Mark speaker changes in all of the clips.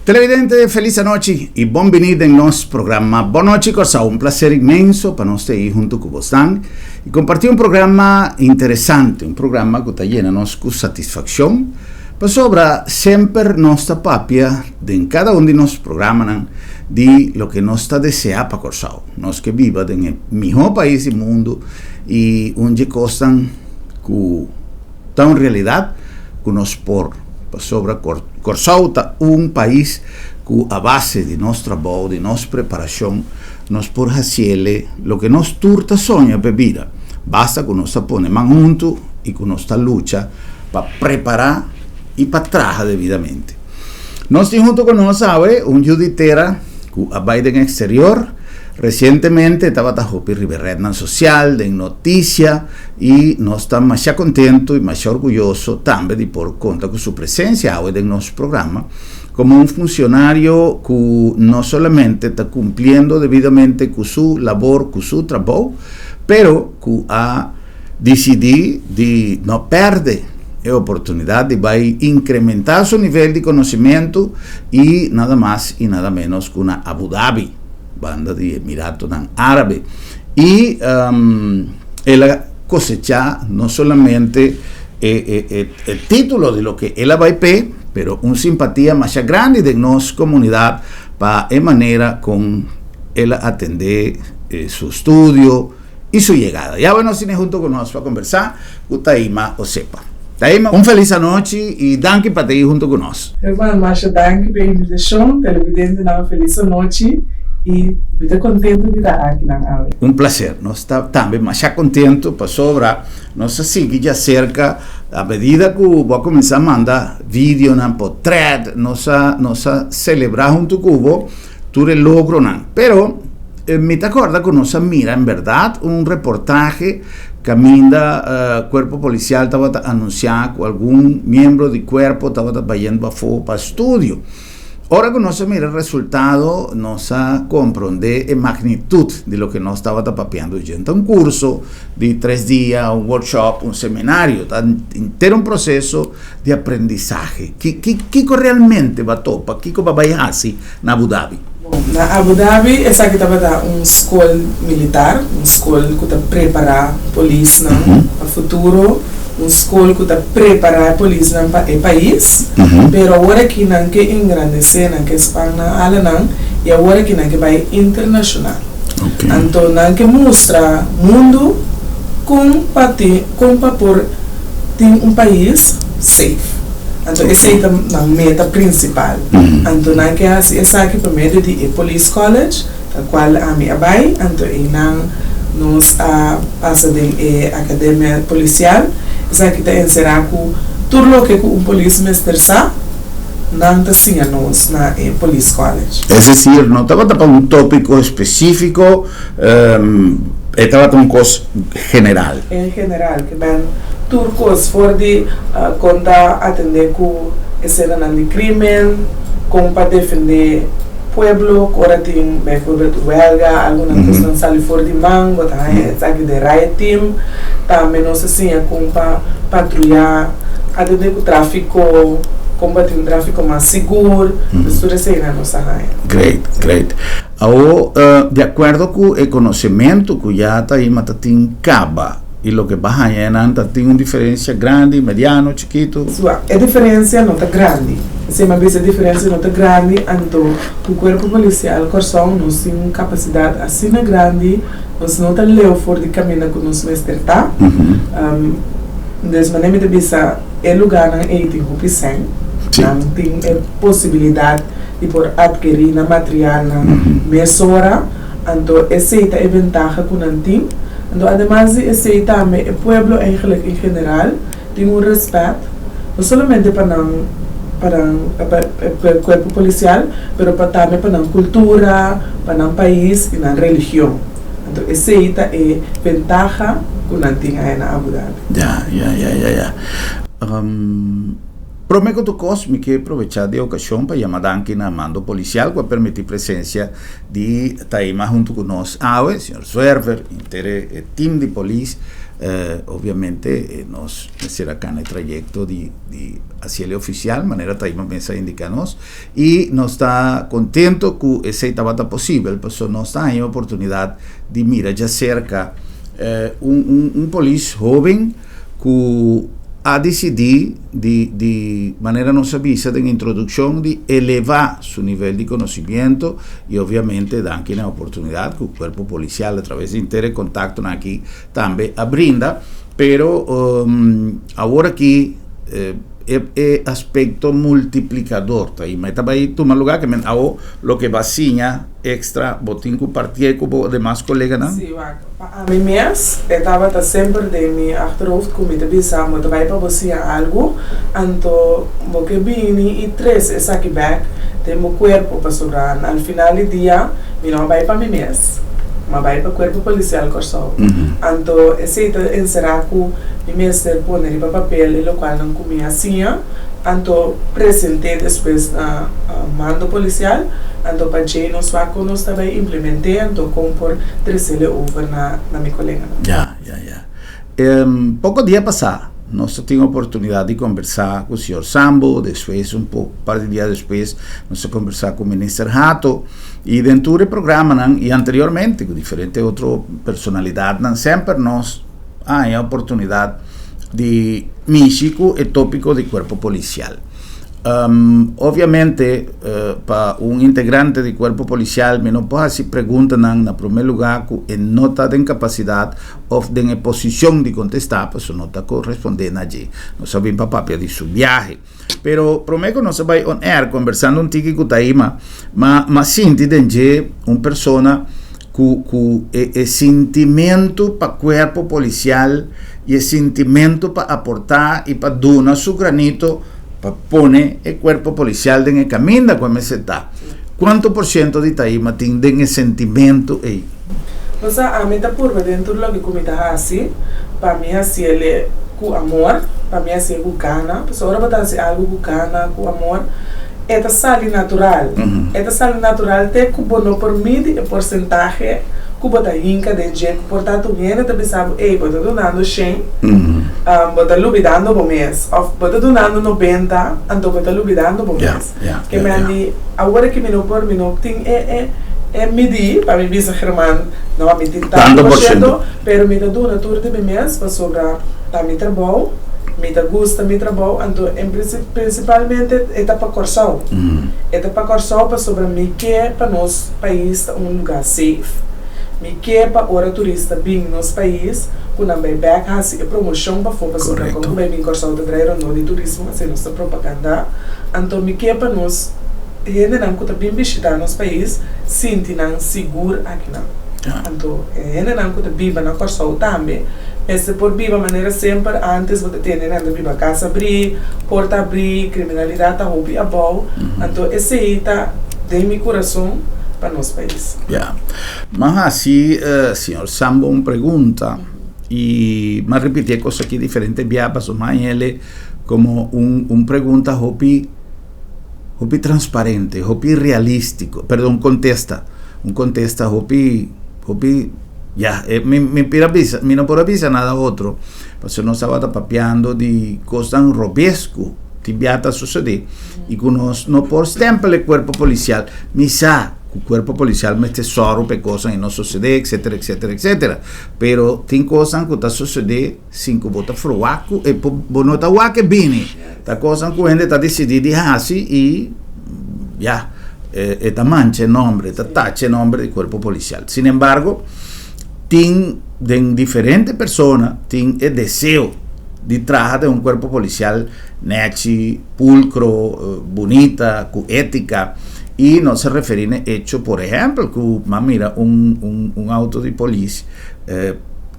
Speaker 1: Televidente, felis anochi i bon bini den nos programa Bon Nochi Kòrsou. Un plaser inmenso pa nos ta ei huntu ku bosnan i kompartí un programa interesante, un programa ku ta yena nos ku satisfakshon, pasobra semper nos ta papia den kada un di nos programanan di loke nos ta deseá pa Kòrsou. Nos ke biba den e mihó pais di mundu i un dje kosnan ku ta un realidat ku nos por pasobra Kòrsou ta un pais ku a base di nos trabou, di nos preparashon, nos por hasiele loke nos tur ta soña p'e bida. Basta ku nos ta pone man huntu i ku nos ta lucha pa prepará i pa traha debidamente. Nos tin huntu ku nos awe un yu di tera ku a bai den eksterior. Resientemente tabata hopi riba e rednan sosial, den notisia. I nos ta masha kontentu i masha orguyoso tambe di por konta ku su presensia awe den nos programa komo un funsionario ku no solamente ta kumpliendo debidamente ku su labor, ku su trabou, pero ku a disidí di no pèrdè e oportunidat di bai inkrementá su nivel di konosimentu i nada mas i nada ménos ku na Abu Dhabi, banda di Emiratonan Árabe. I el a cosechá no solamente e, e, e, título di loke el a bai p'e, pero un simpatia masha grandi den nos comunidad pa e manera con el a atendé eh, su estudio y su llegada. Ya nos tiene hunto con nos pa conversá cu Taima Osepa. Taima, un feliz anochi y danki pa ta hunto cu nos.
Speaker 2: Herman, masha danki pa e invitashon. Televidentenan, felis anochi i mi ta kontentu di ta akinan awe.
Speaker 1: Un plaser. Nos ta tambe masha kontentu pasobra nos a sigui djaserka a medida ku bo a kuminsá manda videonan, potret, nos a nos a selebrá huntu ku bo tur e logronan. Pero mi ta kòrda ku nos a mira en bèrdat un reportahe kaminda kuerpo polisial tabata anunsiá ku algun miembro di kuerpo tabata bayendo afó pa studio. Ora ku nos a mira e resultado, nos a komprondé e magnitut di loke nos tabata papiando dje. Ta un kurso di tres dia, un workshop, un seminario, ta henter un proseso di aprendisahe. Kiko realmente bo a topa? Kiko bo a bai hasi na Abu Dhabi?
Speaker 2: Bon, na Abu Dhabi esaki tabata un skol militar, un skol ku ta prepará polisnan pa futuro, un skol ku ta prepará e polisnan pa e pais. Pero awor aki nan ke engrandesé, nan ke span nan alanan i awor aki nan ke bai internashonal. Anto nan ke mustra mundu kon pa tin, kon pa por tin un pais safe. Anto esei ta nan meta prinsipal. Anto nan ke hasi esaki pa medio di e Police College, ta kual ami a bai. Anto einan nos a pasa den e akademia polisial. Esaki ta enserá ku tur loke ku un polis mester sa, nan ta siña nos na e Police College.
Speaker 1: Es desir, no tabata pa un tópiko espesífiko, e tabata un kos general.
Speaker 2: En general, ke men tur kos for di kon ta atendé ku esenanan di krímen, kon pa defendé pueblo ku ora tin bijvoorbeeld wèlga, algunan kosnan sali for di man, bo ta haña esaki den riot team. Tambe nos a siña kon pa patruyá, atendé ku tráfiko, kon pa tin un tráfiko mas sigur. Dus tur eseinan nos a haña.
Speaker 1: Great, great. Awor, di akuerdo ku e konosementu ku ya ta ima ta tin kaba i loke bo a haña enan ta tin un diferensia grandi, mediano, chikitu?
Speaker 2: Sua, e diferensia no ta grandi. Esei mi a bisa e diferensia no ta grandi, anto ku Kuerpo Polisial Kòrsou nos tin un kapasidat asina grandi, nos no ta leu for di kaminda ku nos mester ta. Des manera mi ta bisa e lugánan ei tin hopi sèn, nan tin e posibilidat. di por adkerí nan materialnan mesora, anto esei ta e bentaha ku nan tin. Anto ademas di esei tambe e pueblo eigenlijk en general tin un respet, no solamente pa nan pa nan pa e kuerpo polisial, pero pa tambe pa nan kultura, pa nan pais i nan religion. Anto esei ta e bentaha ku nan tin aya na Abu Dhabi.
Speaker 1: Ya, ya, ya, ya, ya. Prome ku tur kos, mi ke probechá di e okashon pa yama danki na mando polisial ku a permití presensia di Taima huntu ku nos awe, señor Zwerver, henter e tim di polis. Obviamente nos mester a cana e trayecto di di haciele oficial manera Taima mes a indica nos y nos ta contento cu esey tabata posibel pasobra nos ta haña e oportunidad di mira djacerca un un un polis hoben cu a dicidi di di manera nos a bisa den introduccion di eleva su nivel di conocimiento y obviamente danki na e oportunidad cu Cuerpo Policial a traves di inter e contactonan aki tambe a brinda, pero awor aki e aspecto multiplicador ta ahí, ta bay tuma lugar ke men awo loke bo a siña extra bo tin cu partié cu bo demas coleganan.
Speaker 2: Sí, wak, pa ami mes e tabata semper den mi achterhoofd cu mi ta bisa bo ta bay pa bo siña algo, anto bo ke bini y trece esaki bek den bo cuerpo pasobra al final di dia mi no a bay pa mi mes, mi a bay pa Cuerpo Policial Corsou. Anto esey ta encerá cu mi mester pone riba papel e locualnan cu mi a siña, anto present'é despues na mando policial, anto pa djey nos wak con nos ta bay implement'é, anto con por trecele over na na mi coleganan.
Speaker 1: Ya, ya, ya. Poco dia pasá nos ta tin oportunidad di conversá cu señor Sambo, despues un po par di dia despues nos a conversá cu minister Hato, y den tur e programanan y anteriormente cu diferente otro personalidadnan semper nos a haña oportunidad di mishi cu e topico di cuerpo policial. Obviamente pa un integrante di cuerpo policial mi no por haci preguntanan na prome lugar cu e no ta den capacidad of den e posicion di contesta pasobra no ta corresponde na dje. Nos a bin pa papia di su biahe. Pero prome cu nos a bay on air conversando un tiki cu Taima, ma ma sinti den dje un persona cu cu e e sintimento pa cuerpo policial y e sintimento pa aporta y pa duna su granito pa pone e cuerpo policial den e caminda cu e mester ta. Cuanto por ciento di Taima tin den e sentimento ey?
Speaker 2: Bo sa, ami ta purba den tur loke ku mi ta hasi, pa mi hasiel ku amor, pa mi hasiel ku gana. Pasobra ora bo ta hasi algu ku gana, ku amor, e ta sali natural. E ta sali natural te ku bo no por midi e porsentahe ku bo ta hinka den dje, ku por ta tur hende ta bisa bo, ey, bo ta dunando shen, bo ta lubidando bo mes. Òf bo ta dunando 90, anto bo ta lubidando bo mes. Ke men di, awor aki mi no por, mi no tin e e e midí pa mi bisa German, no, mi tin tantu por shento, pero mi ta duna tur di mi mes pasobra ta mi trabou, mi ta gusta mi trabou, anto en prinsipalmente e ta pa Kòrsou. E ta pa Kòrsou pasobra mi ke pa nos pais ta un lugá safe. Mi ke pa ora turista bin nos pais ku nan bai bèk hasi e promoshon pafó pasobra kon ku bai bin Kòrsou ta drai rondó di turismo asina nos ta propagandá. Anto mi ke pa nos hendenan ku ta bin bishitá nos pais sinti nan sigur akinan. Anto e hendenan ku ta biba na Kòrsou tambe mester por biba manera semper ántes bo ta tende nan ta biba kas abrí, porta abrí, kriminalidat ta hopi abou. Anto esei ta den mi kurason pa nos pais.
Speaker 1: Ya. M'a hasi señor Sambo un pregunta y m'a ripiti e cos aki diferente bia pasobra m'a hañ'ele como un un pregunta hopi hopi transparente, hopi realistico, perdon contesta, un contesta hopi hopi ya mi mi pira bisa mi no por a bisa nada otro pasobra nos tabata papiando di cosnan robes cu tin bia ta sucede y cu nos no por stempel e cuerpo policial mi sa Ku kuerpo polisial mester sòru pa e kosnan ei no sosodé, etsetera, etsetera, etsetera. Pero tin kosnan ku ta sosodé sin ku bo ta fruwak ku e por, bo no ta wak e bini. Ta kosnan ku hende ta disidí di hasi i ya, e ta mancha e nòmber, e ta tacha e nòmber di kuerpo polisial. Sin embargo, tin den diferente persona tin e deseo di traha den un kuerpo polisial nèchi, pulcro, bunita, cu etica, y nos a referi na hecho, por ehempel, cu m'a mira un, un, un auto di polis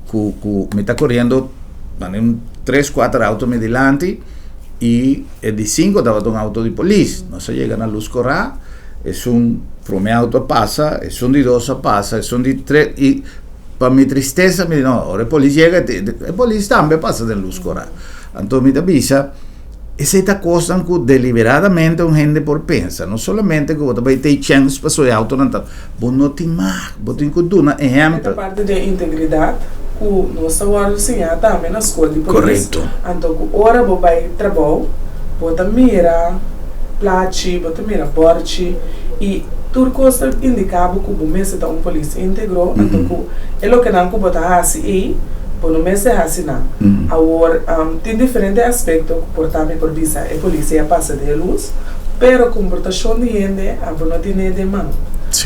Speaker 1: cu, cu mi ta coriendo mane un tres, cuater auto mi dilanti y e di cinco tabata un auto di polis. Nos a yega na luz cora, esun prome auto a pasa, esun di dos a pasa, esun di tres y pa mi tristeza mi di no, ora e polis yega, e polis tambe a pasa den luz cora. Anto mi ta bisa. Esei ta kosnan ku deliberadamente un hende por pensa. No solamente ku bo ta bai tei chèns pasobra e autonan ta. Bo no tin mag. Bo tin ku duna
Speaker 2: E ta
Speaker 1: ehèmpel.
Speaker 2: parti den integridat. ku nos ta wòrdu siñá tambe na skol di polis. Anto ku ora bo bai trabou, bo ta mira plachi, bo ta mira bòrchi i tur kos ta indiká bo ku bo mester ta un polis íntegro, anto ku e lokenan ku bo ta hasi ei, bo no mester hasi nan. Awor, tin diferente aspekto ku por ta mi por bisa e polis ei a pasa den e lus, pero komportashon di hende abo no tene den man.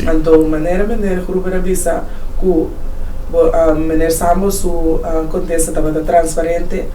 Speaker 2: Anto manera meneer Gruber a bisa ku bo meneer Sambo su kontesta tabata transparente,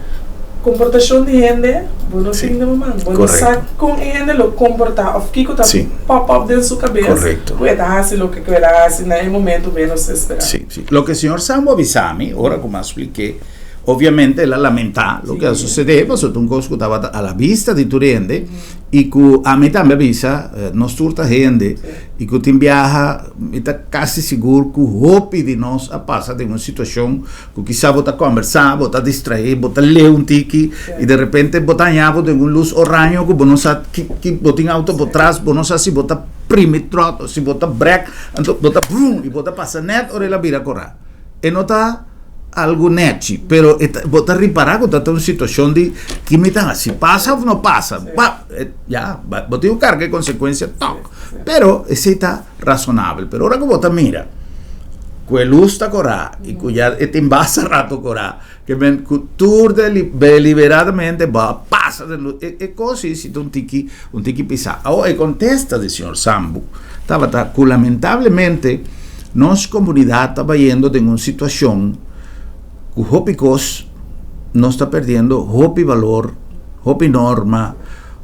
Speaker 2: komportashon di hende bo no tin den bo man. Bo no sa kon e hende lo komportá òf kiko ta pop up den su kabes ku e ta hasi loke ku el a hasi na e momento ménos esperá.
Speaker 1: Loke señor Sambo a bisa mi ora ku mi a splik'é, obviamente el a lamentá loke a susedé pasobra ta un kos ku tabata a la bista di tur hende i ku ami tambe a bisa, nos tur ta hende i ku tin biaha mi ta kasi sigur ku hopi di nos a pasa den un situashon ku kisa bo ta kòmbersá, bo ta distraé, bo ta leu un tiki i de repente bo ta haña bo den un lus oraño ku bo no sa ki bo tin outo bo tras, bo no sa si bo ta primi tròt o si bo ta brek, anto bo ta brum i bo ta pasa nèt ora el a bira korá. E no ta algu nèchi, pero e ta bo ta ripará ku ta ta un situashon di ki mi ta hasi, pasa òf no pasa? Ba, ya, bo tin ku karga e konsekuensia tòg. Pero esei ta rasonabel. Pero ora ku bo ta mira ku e lus ta korá i ku ya e tin basta rato korá, ke men ku tur deliberadamente bo a pasa den lus, e kos ei si ta un tiki un tiki pisá. Awor e kontesta di señor Sambu tabata ku lamentablemente nos komunidat ta bayendo den un situashon ku hopi kos nos ta perdiendo hopi balor, hopi norma,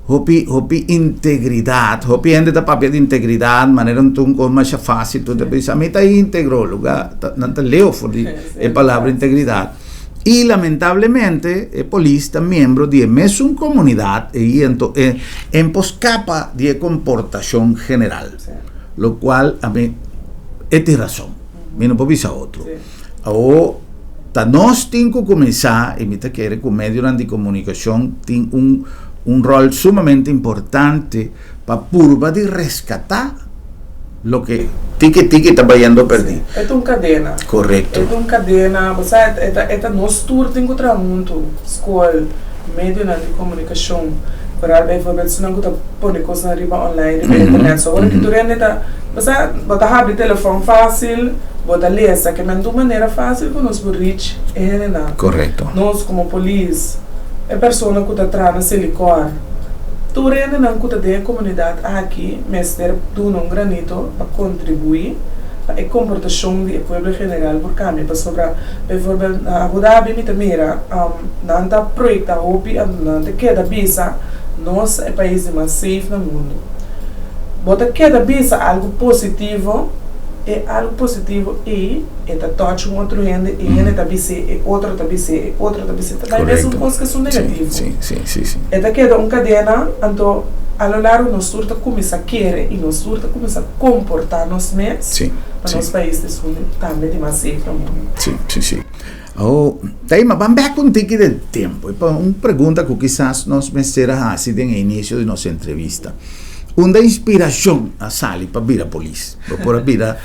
Speaker 1: Hopi hopi integridat, hopi hende ta papia di integridat manera un ta un kos masha fásil, tur ta bisa mi ta íntegro, luga nan ta leu for di e palabra integridat. I lamentablemente e polis ta miembro di e mesun komunidat i anto e en por skapa di e komportashon general, lokual ami e tin rason, mi no por bisa otro. Awor ta nos tin ku kuminsá i mi ta kere ku medionan di komunikashon tin un un ròl sumamente importante pa purba di reskatá loke tiki tiki ta bayendo pèrdí.
Speaker 2: E ta un kadena.
Speaker 1: Korekto.
Speaker 2: E ta un kadena, bo sa e ta e ta nos tur tin ku traha huntu, skol, medionan di komunikashon, foral beivoorbeeld esnan ku ta pone kosnan riba online, riba internet. So ora ki tur hende ta, bo sa bo ta habri telefòn fásil. Bo ta lesa ke men ta un manera fásil ku nos por reach e hendenan.
Speaker 1: Korekto.
Speaker 2: Nos komo polis, e persona ku ta traha na Selikor, tur hendenan ku ta den e komunidat aki mester duna un granito pa kontribuí pa e komportashon di e pueblo general por kambia. Pasobra, bijvoorbeeld na Abu Dhabi mi ta mira nan ta proyekta hopi anto nan ta keda bisa nos ta e pais di mas safe na mundu. Bo ta keda bisa algu positivo. E algu positivo ei e ta touch un otro hende, e hende ta bis'é, e otro ta bis'é, e otro ta bis'é, ta bai mesun kos ku esun negativo. E ta keda un kadena, anto a lo largo nos tur ta kuminsá kere i nos tur ta kuminsá komportá nos mes pa nos pais ta esun tambe di mas safe na mundu.
Speaker 1: Sí, sí, sí. Awor, Taima, ban bek un tiki den tempu i pa un pregunta ku kisas nos mester a hasi den e inisio di nos entrevista. Unda inspirashon a sali pa bira polis? Bo por a bira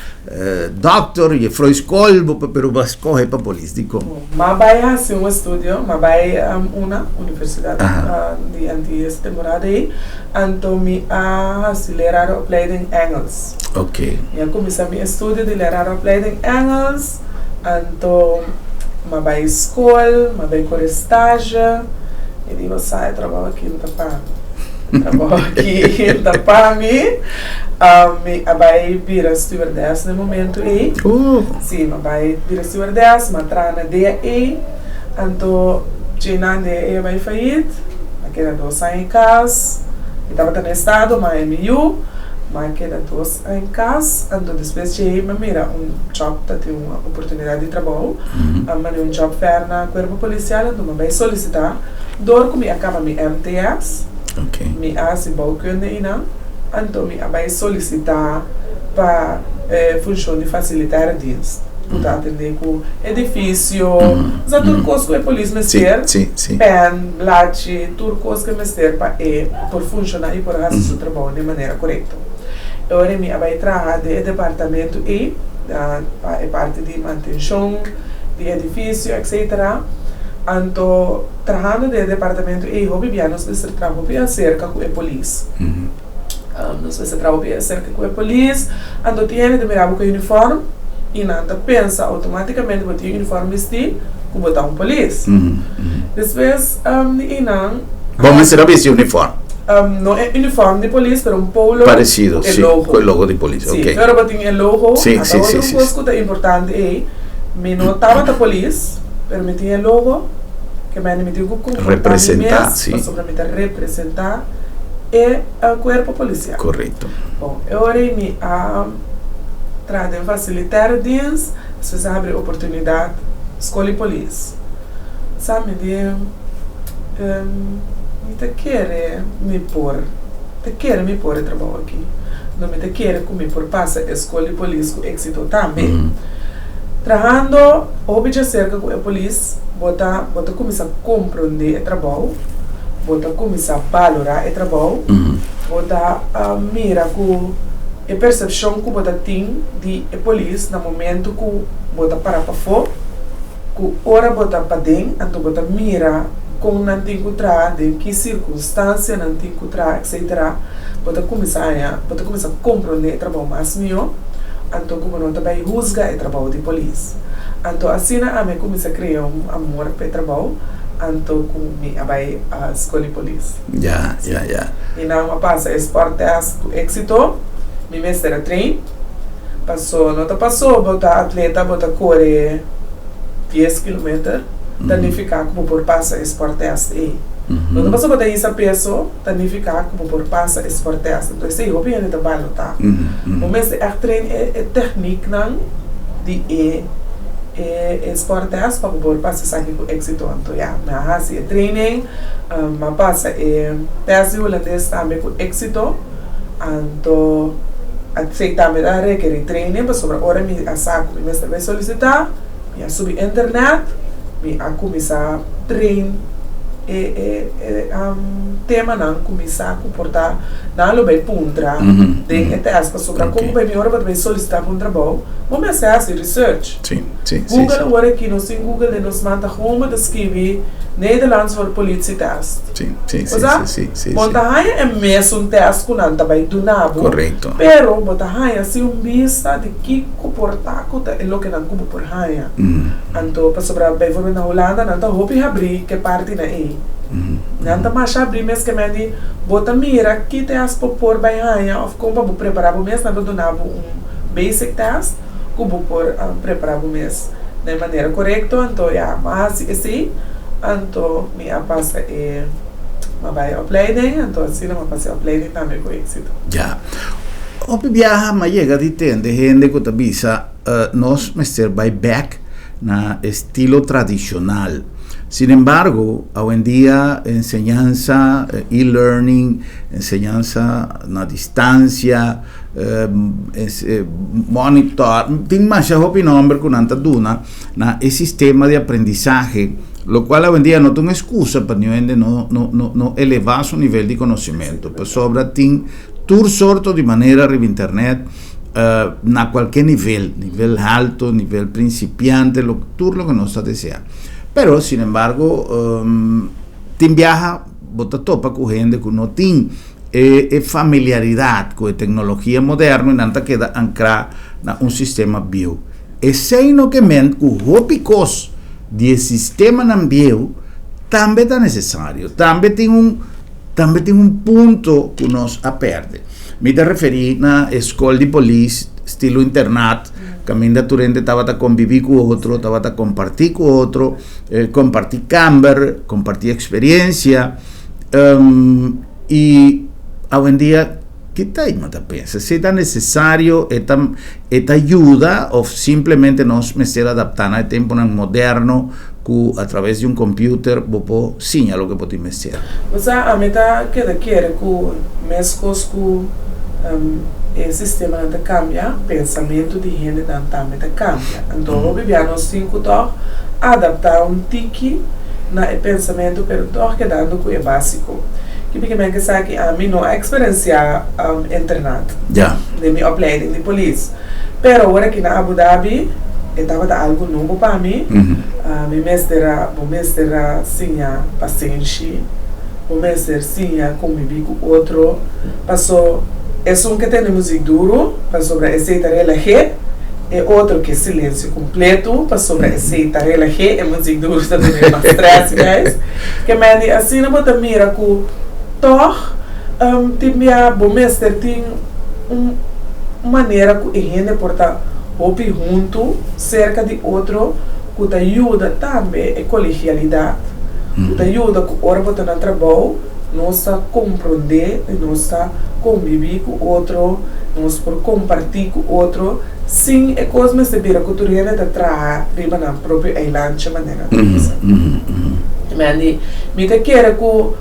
Speaker 1: dòkter, jefrou skol, bo por, pero bo a skohe pa polis. Dikon?
Speaker 2: M'a bai hasi un estudio, m'a bai una, Universidat di Antilles temporada ei, anto mi a hasi leraaropleiding Engels. Mi a kuminsá mi estudio di leraaropleiding Engels, anto m'a bai skol, m'a bai kore stage, mi di bo sa e trabou aki no ta pa mi. Trabou aki ta pa mi. Mi a bai bira stewardess na e momento ei. Sí, mi a bai bira stewardess, mi a traha na DAE. Anto djeinan DAE a bai fayit. Mi a keda dos aña e kas. Mi tabata na estado, ma e mi yu. Mi a keda dos aña e kas. Anto despues djei mi a mira un job, ta tin un oportunidat di trabou. A manda un job fair na Cuerpo Policial, anto mi a bai solisitá. Dor ku mi a kaba mi MTS, mi a hasi bouwkunde einan, anto mi a bai solisitá pa e funshon di fasilitaire dienst, ku ta atendé ku edifisio, osea tur kos ku e polis mester, pèn, blachi, tur kos ku e mester pa e por funshoná i por hasi su trabou den manera korekto. E ora mi a bai traha den e departamento ei, pa e parti di mantenshon. Di edifisio etc. Anto trahando den e departamento ei hopi bia nos mester traha hopi aserka ku e polis. Nos mester traha hopi aserka ku e polis. Anto tin hende ta mira bo ku e uniform i nan ta pensa outomatikamente bo tin e uniform bisti ku bo ta un polis. Despues di einan.
Speaker 1: Bo mester a bisti uniform?
Speaker 2: No e uniform di polis pero un polo
Speaker 1: Parecido, ku e logo. Si, ku e logo di polis, ok.
Speaker 2: Si, pero bo tin e logo. Ata otro kos ku ta importante ei. Mi no tabata polis, pero mi tin e logo ke mende mi tin ku komportá mi mes pasobra mi ta representá e kuerpo polisial.
Speaker 1: Korekto.
Speaker 2: Bon, e ora ei mi a traha den Facilitaire Dienst, despues a habri oportunidat Skol di Polis. Sa mi di, mi ta kere mi por, ta kere mi por e trabou aki. No mi ta kere ku mi por pasa e Skol di Polis ku éksito tambe. Trahando hopi djaserka ku e polis, bo ta bo ta kuminsá komprondé e trabou, bo ta kuminsá balorá e trabou, bo ta mira ku e persepshon ku bo ta tin di e polis na momentu ku bo ta para pafó, ku ora bo ta paden, anto bo ta mira kon nan tin ku traha, den ki sirkunstansia nan tin ku traha, etsetera, bo ta kuminsá haña, bo ta kuminsá komprondé e trabou mas mihó. Anto ku bo no ta bai husga e trabou di polis. Anto asina ami a kuminsá krea un amor pa e trabou, anto ku mi a bai skol di polis.
Speaker 1: Ya, ya, ya.
Speaker 2: I nan a pasa e sport test ku éksito. Mi mester a train. Paso no ta paso bo ta atleta bo ta kore dies kilometer ta nifiká ku bo por pasa e sport test ei. No ta paso bo ta hisa peso. Ta nifiká ku bo por pasa e sportèst. Enton esei hopi hende ta balotá. Bo mester ègt train e tèkniknan di e e sportèst pa bo por pasa esaki ku éksito. Anto ya, mi a hasi e training, mi a pasa e tèst di hulandes tambe ku éksito. Anto esei tambe ta rekerí training pasobra ora mi a sa ku mi mester bai solisitá. Mi a subi internet, mi a kuminsá train e e e temanan ku mi sa ku por ta nan lo bai puntra den e tèst pasobra kon ku bai mi ora bo ta bai solisitá pa un trabou bo mester hasi research. Google awor aki nos tin Google den nos man ta gewoon bo ta skibi Nederlands voor politietest. Osea bo ta haña e mesun tèst ku nan ta bai duna bo pero bo ta haña si un bista di kiko. Ku por ta ku ta e lokenan ku bo por haña. Anto pasobra bijvoorbeeld na Hulanda nan ta hopi habrí ke partinan ei. Nan ta masha habrí mes ke men di bo ta mira ki tèst bo por bai haña òf kon pa bo prepará bo mes. Nan ta duna bo un basic tèst ku bo por prepará bo mes na e manera korekto. Anto ya, mi a hasi esei. Anto mi a pasa e, mi a bai e opleiding. Anto asina mi a pasa e opleiding tambe ku éksito.
Speaker 1: Ya. Hopi biaha m'a yega di tende hende ku ta bisa nos mester bai bèk na estilo tradishonal. Sin embargo, awendia enseñansa e-learning, enseñansa na distansia, monitor, tin masha hopi nòmber ku nan ta duna na e sistema di aprendisahe, lokual awendia no ta un eskusa pa niun hende no no no elevá su nivel di konosementu, pasobra tin Tur sorto di manera riba internet na cualke nivel, nivel halto, nivel principiante, lo, tur loke nos ta desea. Pero, sin embargo, tin biaha bo ta topa cu hende cu no tin e, e familiaridad cu e tecnologia moderno y nan ta keda ancra na un sistema bieu. Esey no ke ment cu hopi cos di e sistemanan bieu tambe ta necesario, tambe tin un. Tambe tin un punto ku nos a pèrdè. Mi ta referí na e skol di polis stilo internat, kaminda tur hende tabata kombibí ku otro, tabata kompartí ku otro, kompartí kamber, kompartí eksperensia. I awendia ki ta i ta pensa? Si ta nesesario, e ta e ta yuda òf simplemente nos mester adaptá na e tempunan moderno ku a traves di un computer bo por siña loke bo tin mester.
Speaker 2: Bo sa, ami ta keda kere ku meskos ku e sistemanan ta kambia, pensamentu di hendenan tambe ta kambia. Anto hopi bia nos tin ku tòg adaptá un tiki na e pensamentu pero tòg kedando ku e básiko. Ki biki men ke sa ki ami no a eksperensiá internat den mi opleiding di polis. Pero ora ki na Abu Dhabi. E tabata algu nobo pa mi. Mi mester a, bo mester a siña pasenshi, bo mester siña kombibí ku otro, paso esun ke tende muzik duru pasobra esei ta relah'é, e otro ke silensio kompleto pasobra esei ta relah'é, e muzik duru ta dun'é mas strès guys. Ke mende asina bo ta mira ku tòg tin bia bo mester tin un manera ku e hende por ta hopi huntu serka di otro ku ta yuda tambe e kolegialidat, ku ta yuda ku ora bo ta na trabou nos ta komprondé i nos ta kombibí ku otro, nos por kompartí ku otro sin e kos mester bira ku tur hende ta traha riba nan propio eilandje manera ta bisa. Mandy, Mi ta kere ku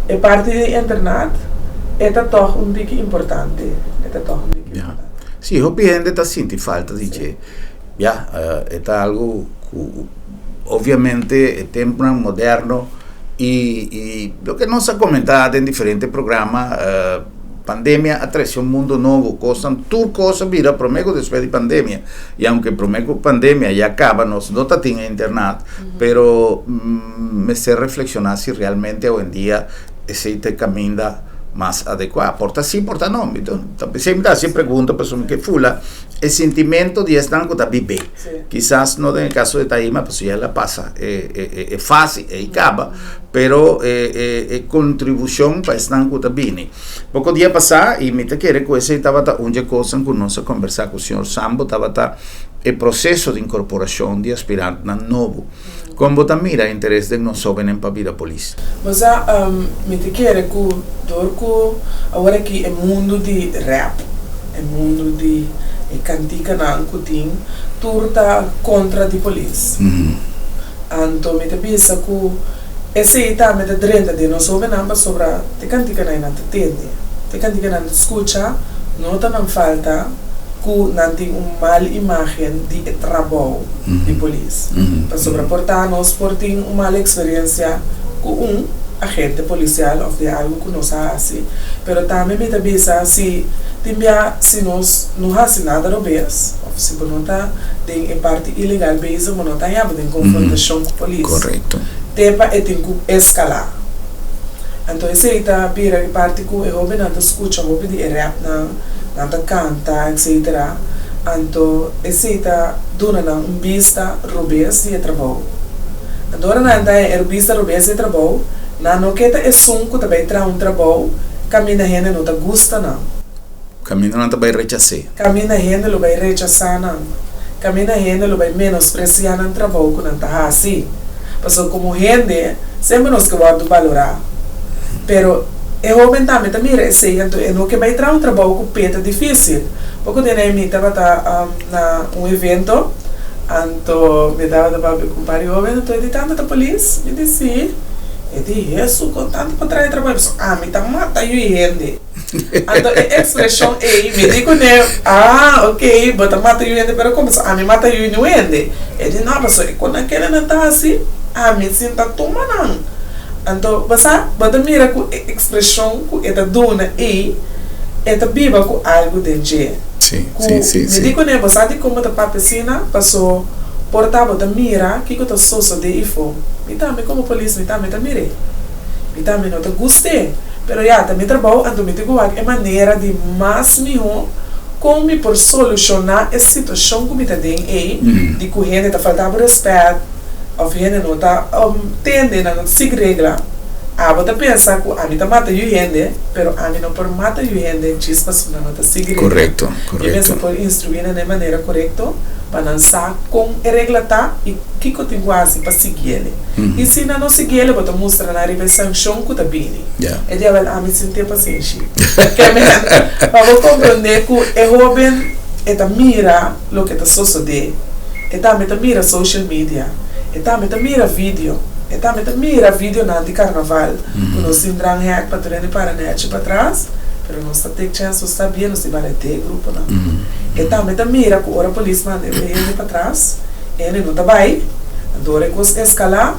Speaker 2: e parti di internat e ta tòg un tiki importante, e ta tòg un tiki importante.
Speaker 1: Sí, hopi hende ta sinti falta di dje. Ya, e ta algu ku obviamente e tempunan moderno i i loke nos a komentá den diferente programa, pandemia a trese un mundo nobo, kosnan, tur kos a bira promé ku despues di pandemia. I aunke promé ku pandemia ya kaba nos no ta tin e internat, pero mester reflekshoná si realmente awendia esei ta e kaminda mas adekuá. Por ta sí, por ta no. Mi ta p'esei mi ta hasi e pregunta pasobra mi ke fula e sintimento di esnan ku ta bib'é. Kisas no den e kaso di Taima pasobra ya el a pasa e fase ei kaba, pero e kontribushon pa esnan ku ta bini. Poko dia pasá, i mi ta kere ku esei tabata un dje kosnan ku nos a kombersá ku señor Sambo, tabata e proseso di inkorporashon di aspirantnan nobo. Kon bo ta mira interes den nos hóbennan pa bira polis?
Speaker 2: Bo sa, mi ta kere ku dor ku awor aki e mundu di rap, e mundu di e kantikanan ku tin, tur ta kontra di polis. Anto mi ta bisa ku esei tambe ta drenta den nos hóbennan pasobra te kantikanan ei nan ta tende, te kantikanan nan ta skucha, no ta nan falta ku nan tin un mal imágen di e trabou di polis. Pasobra por ta nos por tin un mal eksperensia ku un agente polisial òf di algu ku nos a hasi. Pero tambe mi ta bisa si tin bia si nos no hasi nada robes òf si bo no ta den e parti ilegal bezig bo no ta haña bo den konfrontashon ku polis. Te pa e tin ku eskalá. Anto esei ta bira e parti ku e hóbennan ta skucha hopi di e rèpnan, nan ta kanta, etsetera. Anto esei ta duna nan un bista robes di e trabou. Anto ora nan ta haña e bista robes di e trabou, nan no ke ta esun ku ta bai traha un trabou kaminda hende no ta gusta nan.
Speaker 1: Kaminda nan ta bai rechas'é.
Speaker 2: Kaminda hende lo bai rechasá nan. Kaminda hende lo bai menospresiá nan trabou ku nan ta hasi. Pasobra komo hende, semper nos ke wòrdu balorá. Pero e hóben tambe ta mira esei, anto e no ke bai traha un trabou ku p'e ta difísil. Poko di anei mi tabata na un evento, anto mi tabata papia ku un par di hóben, anto e di, Tanta ta polis? Mi di, Sí. E di, Hesu, kon tantu pa traha e trabou? E pasobra ami ta mata yu hende. Anto e ekspreshon ei mi di kuné, Ah, ok, bo ta mata yu hende, pero kon? Pasobra ami mata yu niun hende. E di, No, pasobra e kon nan kende nan ta hasi, ami sin ta tuma nan. Anto, bo sa, bo ta mira ku e ekspreshon ku e ta duna ei, e ta biba ku algu den dje. Ku mi di kuné, bo sa dikon bo ta papia asina? Paso por ta bo ta mira kiko ta sosodé ifó. Mi tambe komo polis, mi tambe ta mir'é. Mi tambe no ta gust'é. Pero ya, ta mi trabou, anto mi tin ku wak e manera di mas mihó kon mi por solushoná e situashon ku mi ta den ei, di ku hende ta falta bo rèspèt òf hende no ta tende, nan no ta sigui regla. Abo ta pensa ku ami ta mata yu hende, pero ami no por mata yu hende djis pasobra nan no ta sigui regla. Mi mester por instruí nan den manera korekto pa nan sa kon e regla ta i kiko tin ku hasi pa siguiele. I si nan no siguiele, bo ta mustra nan riba e sankshon ku ta bini. E diabel ami sinti e pasenshi. Kemen, pa bo komprondé ku e hóben e ta mira loke ta sosodé. E tambe ta mira social media. E tambe ta mira video. E tambe ta mira videonan di karnaval ku nos tin dranghek pa tur hende para nèchi patras, pero nos ta take chèns, nos ta bia, nos tin bare te gruponan. E tambe ta mira ku ora polis manda e hende patras, e hende no ta bai. Anto ora e kos eskalá,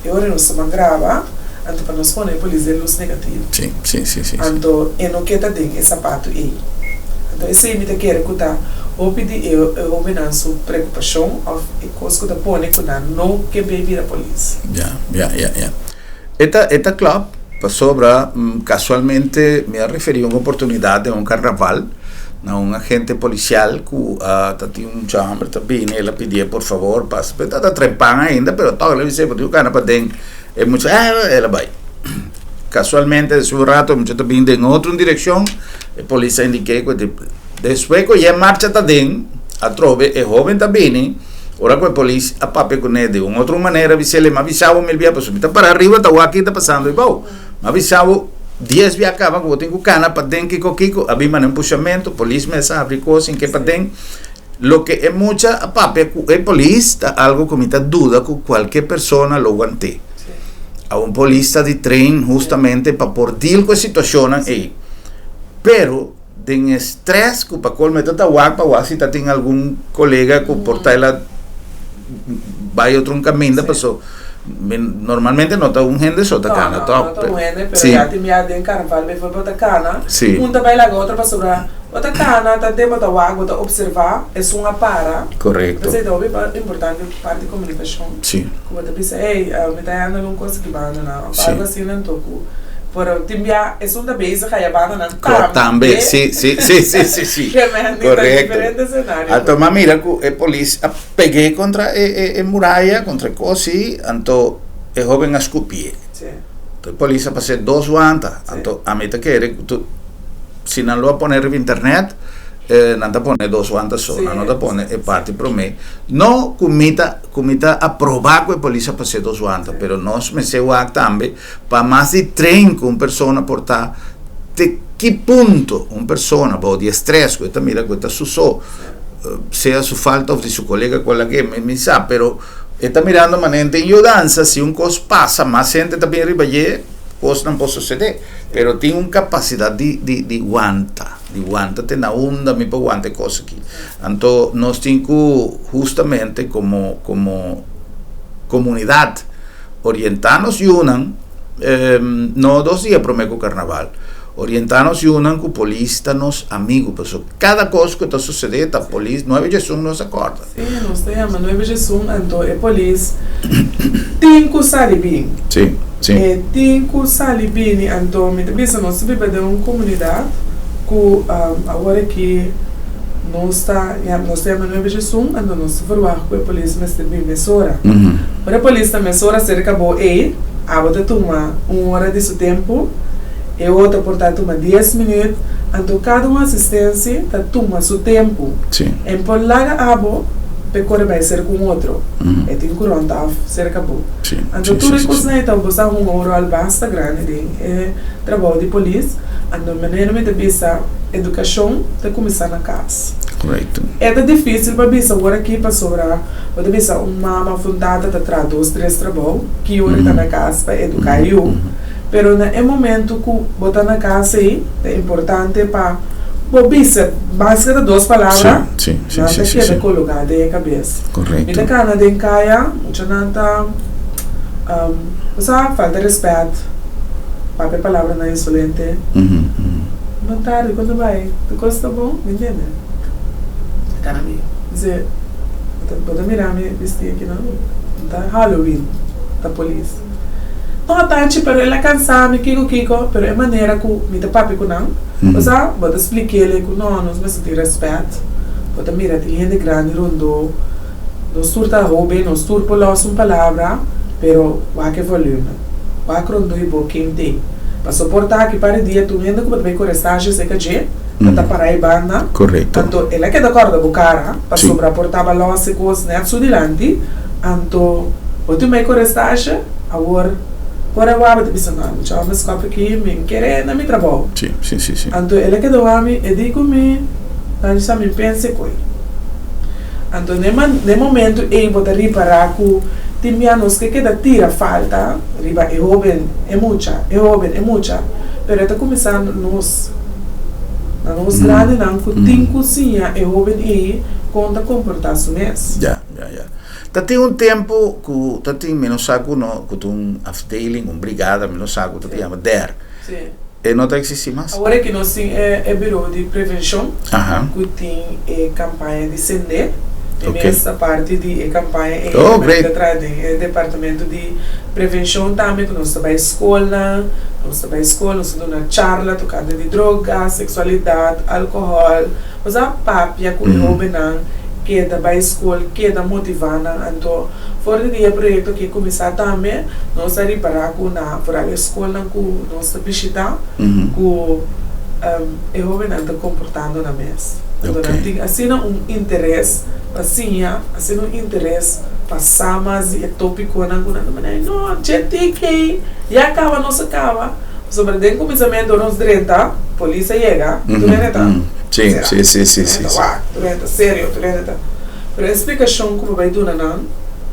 Speaker 2: e ora nos ta ban graba. Anto pa nos pone e polis den lus negativo.
Speaker 1: Sí, sí, sí, sí.
Speaker 2: Anto e no ke ta den e sapatu ei. Anto esei mi ta kere ku ta Hopi di e hobennan su preokupashon òf e kos ku ta pone ku nan no ke bay bira polis.
Speaker 1: Ya, ya, ya, ya. E ta, e ta klòp, pasobra kasualmente mi a referí un oportunidat den un karnaval na un agente polisial ku a ta tin un mucha hòmber ta bini, el a pidié por fabor pasa, pero e tabata trempan ainda, pero tòg el a bis'é bo tin ku kana paden. E mucha, eh, el a bai. Kasualmente despues un rato e mucha ta bini den otro direkshon, e polis a indik'é ku e Despues ku e marcha ta den, atrobe e hoben ta bini, ora ku e polis a papia kuné di un otro manera, bis'el, Mi a bisa bo mil bia, pasobra mi ta para ariba ta wak kiko ta pasando ei bou. Mi a bisa bo dies bia kaba ku bo tin ku kana paden kiko kiko. A bin manda un pushamentu, polis mes a habri kos sin ke paden. Loke e mucha a papia ku e polis ta algu ku mi ta duda ku kualke persona lo want'é. A un polis ta di train hustamente pa por deal ku e situashonnan ei. Pero. Den e stress ku pa colmo e ta ta wak pa wak si ta tin algun kolega ku por ta el a bai otro un kaminda paso normalmente no ta un hende so ta kana
Speaker 2: No, no, no ta un hende pero ya tin bia den karnaval bijvoorbeeld bo ta kana un ta bai laga otro pasobra bo ta kana ta den bo ta wak bo ta observa esun a para
Speaker 1: Korekto.
Speaker 2: P'esei ta hopi importante parti komunikashon ku bo ta bisa hey mi ta handa algun kos aki banda nan òf algu asina anto ku pero tin bia esun ta bezig aya banda nan
Speaker 1: Ko tambe, si, si, si, si, si, si. Korekto. Anto m'a mira ku e polis a peg'é kontra e e e muraya, kontra e kos si, anto e hoben a skupié. Anto e polis a pas'é dos wanta. Anto ami ta kere ku tu si nan lo a pone riba internet, nan ta pone dos wanta so, nan no ta pone e parti promé. No ku mi ta ku mi ta aprobá ku e polis a pas'é dos wanta, pero nos mester wak tambe Pa mas di train ku un persona por ta te ki punto un persona bou di e stress ku e ta mira ku e ta su so, sea su falta of di su kolega ku a lag'é, mi sa, pero e ta mirando manera den yudansa si un kos pasa mas hende ta bin riba dje kosnan por sosede, pero tin un kapasidat di di di wanta, di wanta te na unda mi por wanta e kos aki. Anto nos tin ku hustamente komo komo komunidat. Orientá nos yunan, no dos dia promé ku karnaval, orientá nos yunan ku polis ta nos amigu, pasobra kada kos ku ta susedé ta polis, nuebe djesun nos a kòrda.
Speaker 2: Sí, nos ta yama nuebe djesun, anto e polis tin ku sali bini.
Speaker 1: Sí, sí.
Speaker 2: E tin ku sali bini, anto mi ta bisa nos ta biba den un komunidat ku awor aki nos ta nos ta yama nuebe djesun, anto nos ta verwagt ku e polis mester bin mesora. Ora e polis ta mesora serka bo ei, abo ta tuma un ora di su tempu, e otro por ta tuma dies minüt, anto kada un asistensi ta tuma su tempu. E por laga abo p'e kore bai serka un otro, e tin ku rònt òf serka bo. Anto tur e kosnan ei ta bo sa hunga un ròl basta grandi den e trabou di polis. Anto manera mi ta bisa, edukashon ta kuminsá na kas. E ta difísil pa bisa ora aki pasobra. Bo ta bisa un mama of un tata ta traha dos tres trabou, ki ora e ta na kas pa eduká e yu. Pero na e momentu ku bo ta na kas ei, ta importante pa bo bisa mas ke ta dos palabra, nan ta keda kologá den e kabes. Mi ta kana den kaya, muchanan ta, bo sa, falta rèspèt, papia palabranan insolente. Bon tardi, kon ta bai? Tur kos ta bon? Mi ntende. Ta kana mi dice. Bo ta mira mi bisti aki no? No ta Halloween, ta polis. No, Tanchi, pero el a cansa mi, kico kico, pero e manera cu mi ta papia cu nan, bo sa, bo ta splik'el cu no, nos mester tin respet, bo ta mira tin hende grandi rondó, nos tur ta hoben, nos tur por los un palabra, pero wak e volumen, wak rondó y bo ken t'e. Paso por ta aki par di dia tur hende cu bo ta bay core stage cerca dje, bo ta para e banda.
Speaker 1: Korekto.
Speaker 2: Anto el a keda kòrda bo kara, pasobra por taba lòs e kos nèt su dilanti. Anto bo tin bai kore stasje, awor ora wak bo ta bisa, No, mucha hòmber skòp aki, mi n kere na mi trabou.
Speaker 1: Sí, sí, sí, sí.
Speaker 2: Anto el a keda wak mi, e di ku mi, Tanchi sa mi pensa e koi. Anto n'e man, n'e momento ei bo ta ripará ku tin bia nos ke keda tira falta riba e hóben, e mucha, e hóben, e mucha, pero e ta kuminsá nos. Na nos grandinan ku tin ku siña e hóben ei kon ta komportá su mes.
Speaker 1: Ya, ya, ya. Ta tin un tempu ku ta tin, mi no sa ku no, ku ta un afdeling, un brigada, mi no sa ku ta yama der.
Speaker 2: Sí.
Speaker 1: E no ta eksistí mas.
Speaker 2: Awor aki nos tin e Buro di Prevenshon ku tin e kampaña di sende. Mi mes ta parti di e kampaña ei. Mi ta traha den e departamento di prevenshon tambe ku nos ta bai skolnan, nos ta bai skol, nos ta duna charla tokante di droga, seksualidat, alkohòl. Nos a papia ku e hóbennan keda bai skol, keda motivá nan. Anto for di dia e proyekto aki kuminsá tambe nos a ripará ku na foral e skolnan ku nos ta bishitá ku e hóbennan ta komportando nan mes. Anto nan tin asina un interes pa siña, asina un interes pa sa mas di e tópikonan ku nan ta manera, no, dje tiki, ya kaba nos a kaba. Pasobra den kuminsamentu ora nos drenta, polis a yega, tur hende ta sera. Tur hende ta wak, tur hende ta serio, tur hende ta. Pero e splikashon ku bo bai duna nan,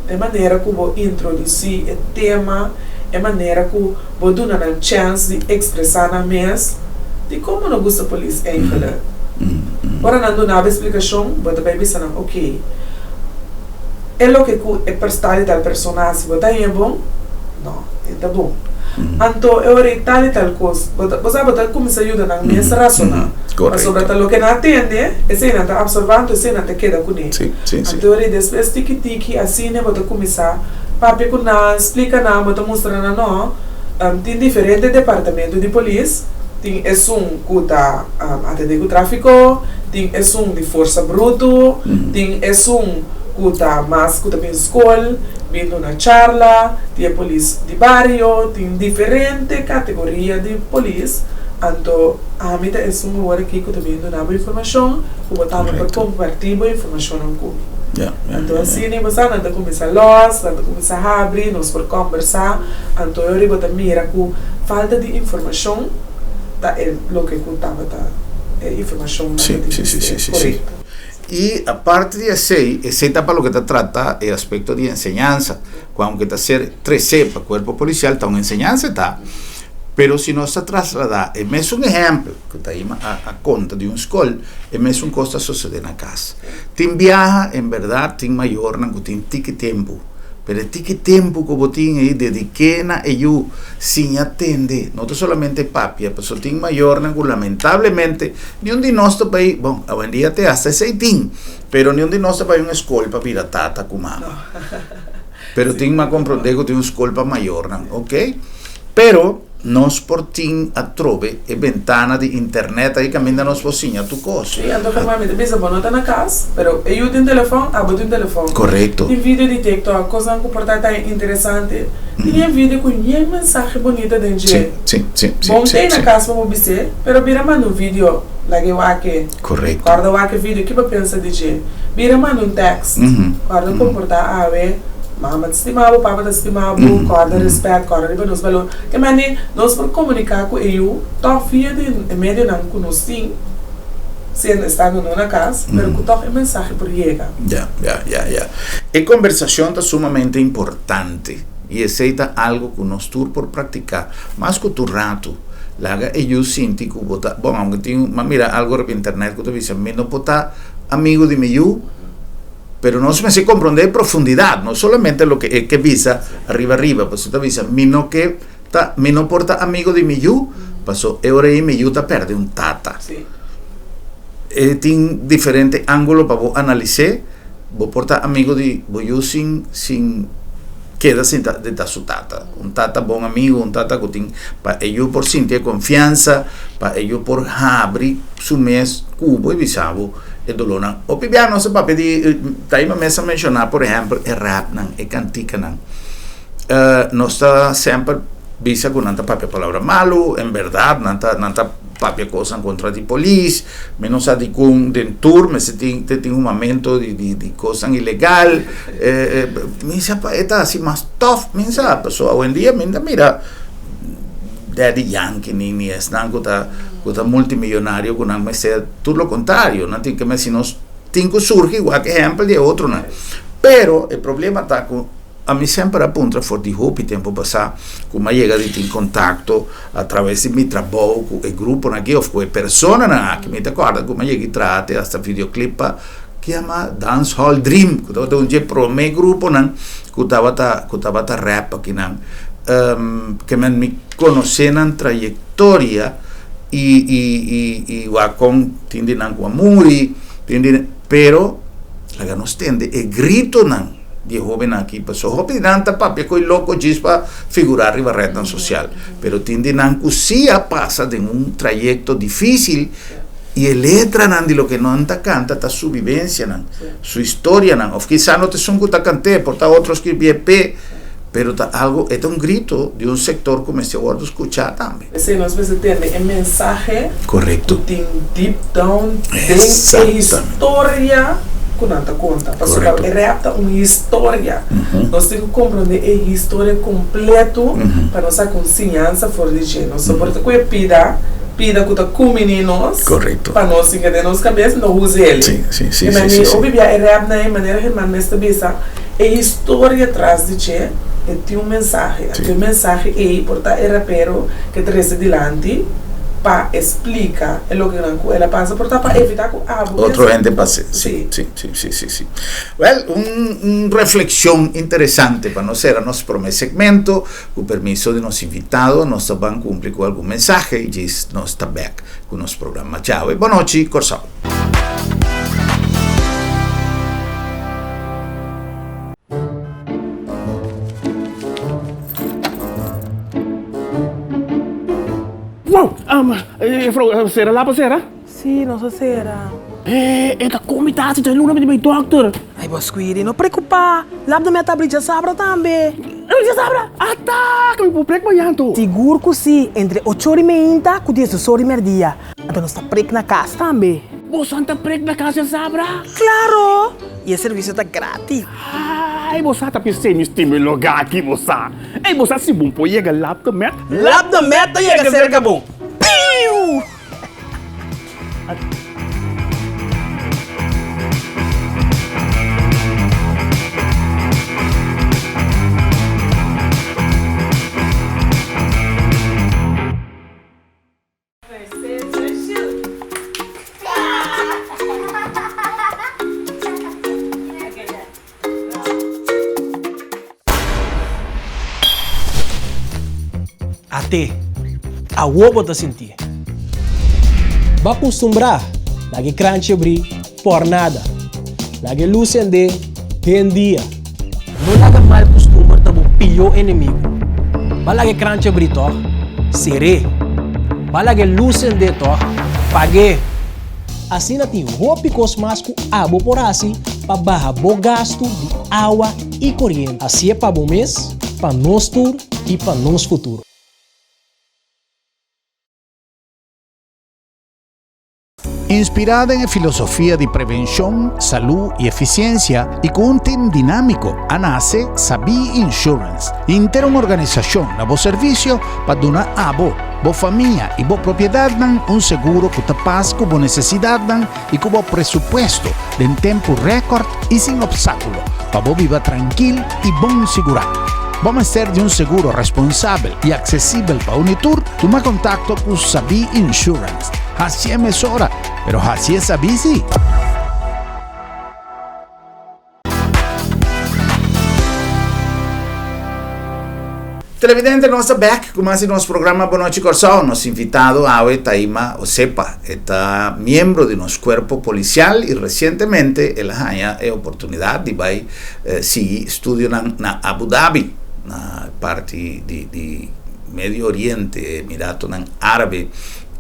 Speaker 2: e manera ku bo introdusí e tema, e manera ku bo duna nan chèns di ekspresá nan mes, dikon bo no gusta polis eigelijk? Ora nan duna bo e splikashon, bo ta bai bisa nan, Oké, e loke ku e tal i tal persona hasi bo ta haña bon? No, e ta bon. Anto e ora ei tal i tal kos, bo ta, bo sa bo ta kuminsá yuda nan mes rasoná. Pasobra ta loke nan a tende, esei nan ta apsorbá, anto esei nan ta keda kuné. Anto e ora ei despues tiki tiki asina bo ta kuminsá papia ku nan, splika nan, bo ta mustra nan no, tin diferente departamento di polis, tin esun ku ta atendé ku tráfiko, tin esun di forsa brutu, tin esun ku ta mas ku ta bin skol. Bin duna charla, tin e polis di bario, tin diferente categoria di polis, anto ami ta esun awor aki cu ta bin duna bo informacion, cu bo tambe por comparti bo informacionnan cu mi. Anto asina bo sa, nan ta cuminsa los, nan ta cuminsa habri, nos por combersa, anto e ora bo ta mira cu falta di informacion ta e loke cu tabata e informacion nan ta tin mester, corecto.
Speaker 1: I aparte di esei, esei ta pa loke ta trata e aspekto di enseñansa, ku aunke ta ser tresé pa kuerpo polisial, ta un enseñansa e ta. Pero si nos ta trasladá e mesun ehèmpel ku Taima a konta di un skol, e mesun kos ta sosodé na kas. Tin biaha, en bèrdat tin mayornan ku tin tiki tempu, pero e tiki tempu ku bo tin ei dedik'é na e yu, siña tende, no ta solamente papia, pasobra tin mayornan ku lamentablemente Niun di nos ta bai, bon, awendia te hasta esei tin, pero niun di nos ta bai un eskol pa bira tata ku mama. Pero tin mas komprondé ku tin un skol pa mayornan, ok. Pero nos por tin atrobe e bentana di internet ei kaminda nos por siña tur kos.
Speaker 2: Sí, anto Germán, mi ta bisa bo no ta na kas, pero e yu tin telefòn, abo tin telefòn.
Speaker 1: Korekto.
Speaker 2: Tin video di TikTok, kosnan ku por ta ta interesante. Tin e video ku yen mensahe bunita den dje.
Speaker 1: Sí, sí, sí, sí.
Speaker 2: Bon ta ei na kas pa bo bis'é. Pero bira manda un video, lag'e wak e.
Speaker 1: Korekto.
Speaker 2: Kòrda wak e video, ki bo pensa di dje? Bira manda un tèkst. Kòrda komportá awe, mama ta stima bo, papa ta stima bo, kòrda rèspèt, kòrda riba nos balor. Te mane nos por komuniká ku e yu tòg via di e medionan ku nos tin, siendo estando no na kas, pero ku tòg e mensahe por yega.
Speaker 1: Ya, ya, ya, ya. E kombersashon ta sumamente importante i esei ta algu ku nos tur por praktiká mas ku tur ratu. Laga e yu sinti ku bo ta, bon, aunke tin, m'a mira algu riba internet ku ta bisa mi no por ta amigu di mi yu, pero nos mester komprondé e profundidat, no solamente loke e ke bisa ariba ariba, pasobra ta bisa mi no ke ta, mi no por ta amigu di mi yu, paso e ora ei mi yu ta pèrdè un tata. E tin diferente ángulo pa bo analis'é, bo por ta amigu di bo yu sin sin. Keda sinta di ta su tata. Un tata bon amigu, un tata ku tin pa e yu por sinti e konfiansa, pa e yu por habri su mes ku bo i bisa bo e dolónan. Hopi bia nos a papia di, Taima mes a menshoná por ehèmpel e rapnan, e kantikanan. Nos ta semper bisa ku nan ta papia palabra malu, en bèrdat nan ta nan ta papia kosnan kontra di polis, mi no sa dikon den tur mester tin te tin humamento di di di kosnan ilegal, mi sa pa e ta hasi mas tof mi sa pasobra awendia mi ta mira Daddy Yankee ni ni esnan ku ta ku ta multimillonario ku nan mester tur lo kontrario nan tin ke mester si nos tin ku surgi wak ehèmpel di e otronan pero e problema ta ku Ami semper a puntra for di hopi tempu pasá ku mi a yega di tin kontakto a traves di mi trabou ku e gruponan aki òf ku e personanan aki. Mi ta kòrda ku mi a yega di traha te asta videoclip pa ke yama Dance Hall Dream ku tabata un dje promé gruponan ku tabata ku tabata rap akinan. Ke men mi konosé nan trayektoria. I i i i wak kon tin di nan ku a muri, tin di pero laga nos tende e gritonan di e hobennan aki pasobra hopi di nan ta papia ku e loko djis pa figurá riba retnan sosial pero tin di nan ku si a pasa den un trayekto difisil i e letranan di loke nan ta kanta ta su bibensianan, su historianan òf kisas no ta esun ku ta kant'é por ta otro skirbié p'e pero ta algu e ta un grito di un sektor ku mester wòrdu skuchá tambe.
Speaker 2: P'esei nos mester tende e mensahe
Speaker 1: Korekto.
Speaker 2: ku tin deep down den e
Speaker 1: Exactamente.
Speaker 2: historia ku nan ta konta. Pasobra
Speaker 1: Korekto.
Speaker 2: e rap ta un historia. Nos tin ku komprondé e historia kompleto pa nos saka un siñansa for di dje. Nos no por ta ku e pida, pida ku ta kuminí nos
Speaker 1: Korekto.
Speaker 2: pa nos sinka den nos kabes, no us'el.
Speaker 1: Sí, sí, sí,
Speaker 2: E
Speaker 1: sí,
Speaker 2: mani
Speaker 1: sí, sí.
Speaker 2: hopi bia e rap nan e manera Germán mes ta bisa. E historia tras di dje e tin un mensahe. Anto e mensahe ei por ta e rapero ke trese dilanti pa e splika e lokenan ku el a pasa, por ta pa evita ku abo
Speaker 1: Otro
Speaker 2: mes.
Speaker 1: hende pase. Sí,
Speaker 2: Sí.
Speaker 1: sí, sí, sí, sí, sí. Wèl, un un reflekshon interesante pa nos sera nos promé segmento. Ku permiso di nos invitado nos ta ban kumpli ku algun mensahe i djis nos ta bèk ku nos programa djawe. Bonochi, Kòrsou.
Speaker 3: Wow! Juffrouw, sera lapa sera?
Speaker 4: Sí, nos a sera.
Speaker 3: E, e ta komi ta hasi luna mi di bai dokter.
Speaker 4: Ay, bo Squiri, no preocupa. Lap de mi a tabri djasabra tambe.
Speaker 3: Djasabra? Ata! Ku mi por prek mañan to.
Speaker 4: Sigur ku sí, entre ocho ora i meinta ku diesdos ora i merdia. Anto nos ta prek na kas tambe.
Speaker 3: Bosan ta prek na kas djasabra?
Speaker 4: Claro! I e servisio ta gratis.
Speaker 3: Ay, bo sa ta pis'é mi stima e lugá aki, bo sa. Ey, bo sa si bon por yega Lap de Met?
Speaker 4: Lap de Met ta yega serka bo. Piu!
Speaker 5: At'é, awor bo ta sintié. Bo a kustumbrá laga e kranchi abrí por nada. Laga e lus sendé den dia. No laga mal kustumber ta bo pió enemigu. Bo a laga e kranchi abrí tòg? Ser'é. Bo a laga e lus sendé tòg? Pag'é. Asina tin hopi kos mas ku abo por hasi pa baha bo gastu di awa i koriente. Hasié pa bo mes, pa nos tur i pa nos futuro.
Speaker 1: Inspirá den e filosofia di prevenshon, salú i efisiensia i ku un tim dinámiko a nase Sabí Insurance, henter un organisashon na bo servisio pa duna abo, bo famia i bo propiedatnan un seguro ku ta pas ku bo nesesidatnan i ku bo presupuesto den tempu rèkòrt i sin opstákulo pa bo biba trankil i bon sigurá. Bo mester di un seguro responsabel i aksesibel pa uni tur? Tuma kontakto ku Sabí Insurance. Hasié mesora, pero hasié sabí sí! Televidente, nos ta bek ku mas di nos programa Bon Nochi Kòrsou. Nos invitado awe ta Ima Osepa. E ta miembro di nos kuerpo polisial i resientemente el a haña e oportunidat di bai sigui studionan na Abu Dhabi, na parti di di Medio Oriente, Emiratonan Árabe.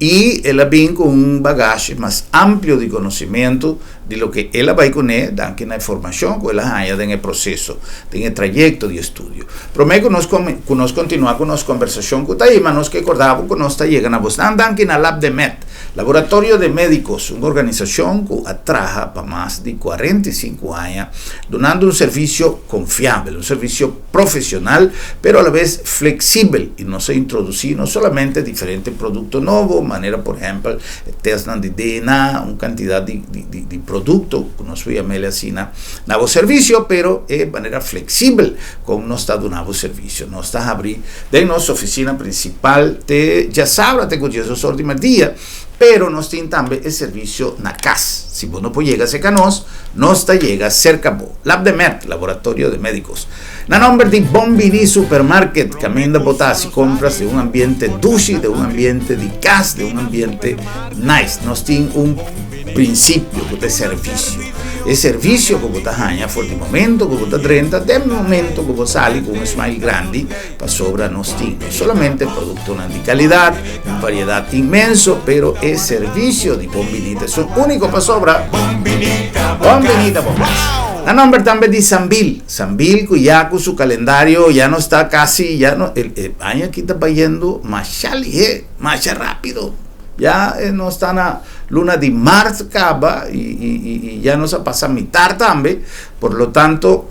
Speaker 1: I el a bin ku un bagashi mas amplio di konosimentu di loke el a bai kuné danki na e formashon ku el a haña den e proseso, den e trayekto di estudio. Promé ku nos ku nos kontinuá ku nos kombersashon ku Taima, nos ke kordá bo ku nos ta yega na bosnan danki na Labdemed, Laboratorio de Médicos, un organisashon ku a traha pa mas di 45 aña dunando un servisio konfiabel, un servisio profesional, pero a la vez flexibel y nos a introduci no solamente diferente producto nobo, manera por ehempel e testnan di DNA, un cantidad di di di producto cu nos por yam'el asina na bo servicio, pero e manera flexibel con nos ta duna bo servicio. Nos ta habri den nos oficina principal te djasabra te cu diesdos or di merdia. Pero nos tin tambe e servisio na kas. Si bo no por yega serka nos, nos ta yega serka bo. Labdemed, Laboratorio de Médicos. Na nomber di Bon Bini Supermarket, kaminda bo ta hasi kompras den un ambiente dushi, den un ambiente di kas, den un ambiente nice. Nos tin un prinsipio ku ta e servisio. E servisio ku bo ta haña for di momento ku bo ta drenta te momento ku bo sali ku un smile grandi, pasobra nos tin no solamente produktonan di kalidat, un variedat inmenso, pero e servisio di Bon Bini ta esun úniko pasobra Bon Bini ta bo kas. Na nomber tambe di Sambil, Sambil ku ya ku su kalendario ya no sta kasi ya no e e aña aki ta bayendo masha lihé, masha rápido. Ya nos ta na luna di mart kaba i i i ya nos a pasa mitar tambe, por lo tanto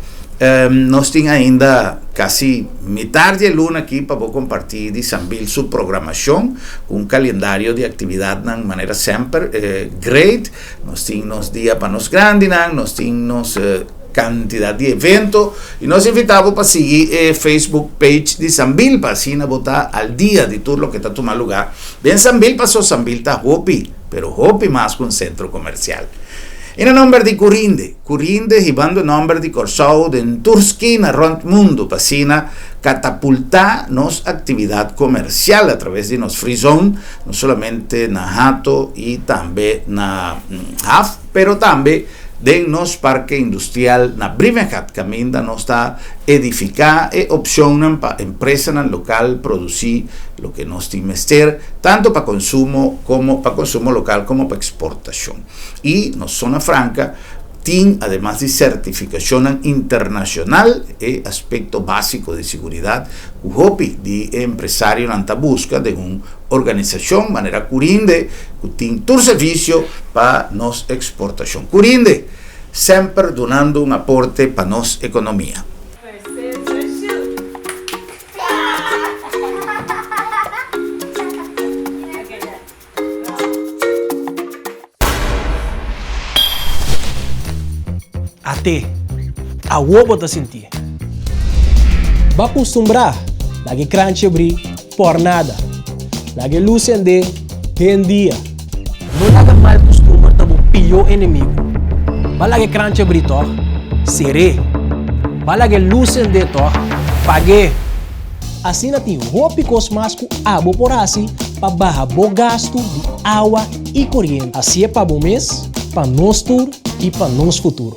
Speaker 1: nos tin ainda kasi mitar di e luna aki pa bo kompartí di Sambil su programashon ku un kalendario di aktividatnan manera semper great. Nos tin nos dia pa nos grandinan, nos tin nos kantidat di evento i nos invitá bo pa sigui e Facebook page di Sambil pa asina bo ta al dia di tur loke ta tuma lugá den Sambil paso Sambil ta hopi, pero hopi mas ku un sentro komersial. I na nomber di Curinde, Curinde hibando e nomber di Kòrsou den tur skina rònt mundu pa asina katapultá nos aktividat komersial atraves di nos free zone, no solamente na Hato i tambe na Haf, pero tambe den nos parke industrial na Brievengat, kaminda nos ta edifiká e opshonnan pa empresanan lokal produsí loke nos tin mester, tantu pa konsumo komo pa konsumo lokal komo pa eksportashon. I nos Zona Franka tin, ademas di sertifikashonnan internashonal, e aspekto básiko di siguridat ku hopi di e empresarionan ta buska den un organisashon manera Curinde ku tin tur servisio pa nos eksportashon. Curinde, semper dunando un aporte pa nos ekonomia.
Speaker 5: At'é, awor bo ta sintié. Bo a kustumbrá laga e kranchi abrí por nada. Laga e lus sendé den dia. No laga mal kustumber ta bo pió enemigu. Bo a laga e kranchi abrí tòg? Ser'é. Bo a laga e lus sendé tòg? Pag'é. Asina tin hopi kos mas ku abo por hasi pa baha bo gastu di awa i koriente. Hasié pa bo mes, pa nos tur i pa nos futuro.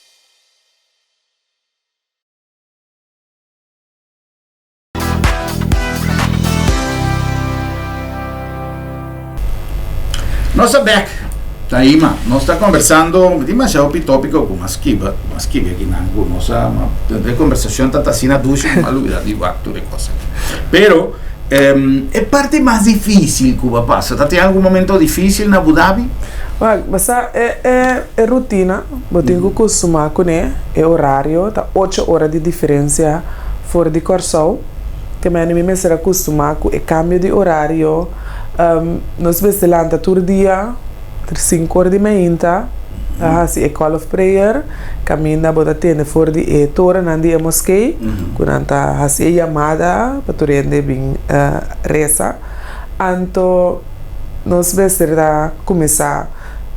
Speaker 1: Nos ta bek, Taima. Nos ta conversando demasiado hopi topico cu mas kiba, mas kiba aki nan cu nos a, e conversacion ta asina dushi cu m'a lubida di wak tur e cosa. Pero e parti mas dificil cu bo a pasa, ta tin algun momento dificil na Abu Dhabi?
Speaker 2: Wak, basa e e e rutina, bo tin cu custuma cune, e horario ta ocho ora di diferencia for di Corsou, te mende mi mester a custuma cu e cambio di horario. Nos mester lanta tur dia sinku ora di mainta ta hasi e call of prayer kaminda bo ta tende for di e torennan di e moskee ku nan ta hasi e yamada pa tur hende bin resa. Anto nos mester ta kuminsá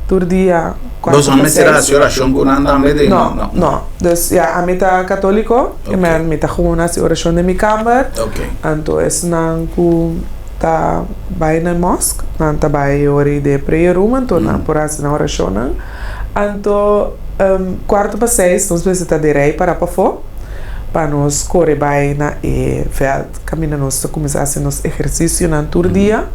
Speaker 2: tur dia
Speaker 1: kuater pa seis. Boso mester hasi orashon ku nan tambe den?
Speaker 2: No, no. Dus ya ami ta katoliko mi ta gewoon hasi orashon den mi kamber. Anto esnan ku ta bai na mosque, nan ta bai ori den prayer room anto nan por hasi nan orashonnan. Anto kuarto pa seis nos mester ta den rei para pafó pa nos kore bai na e vèlt kaminda nos ta kuminsá hasi nos ehersisionan tur dia.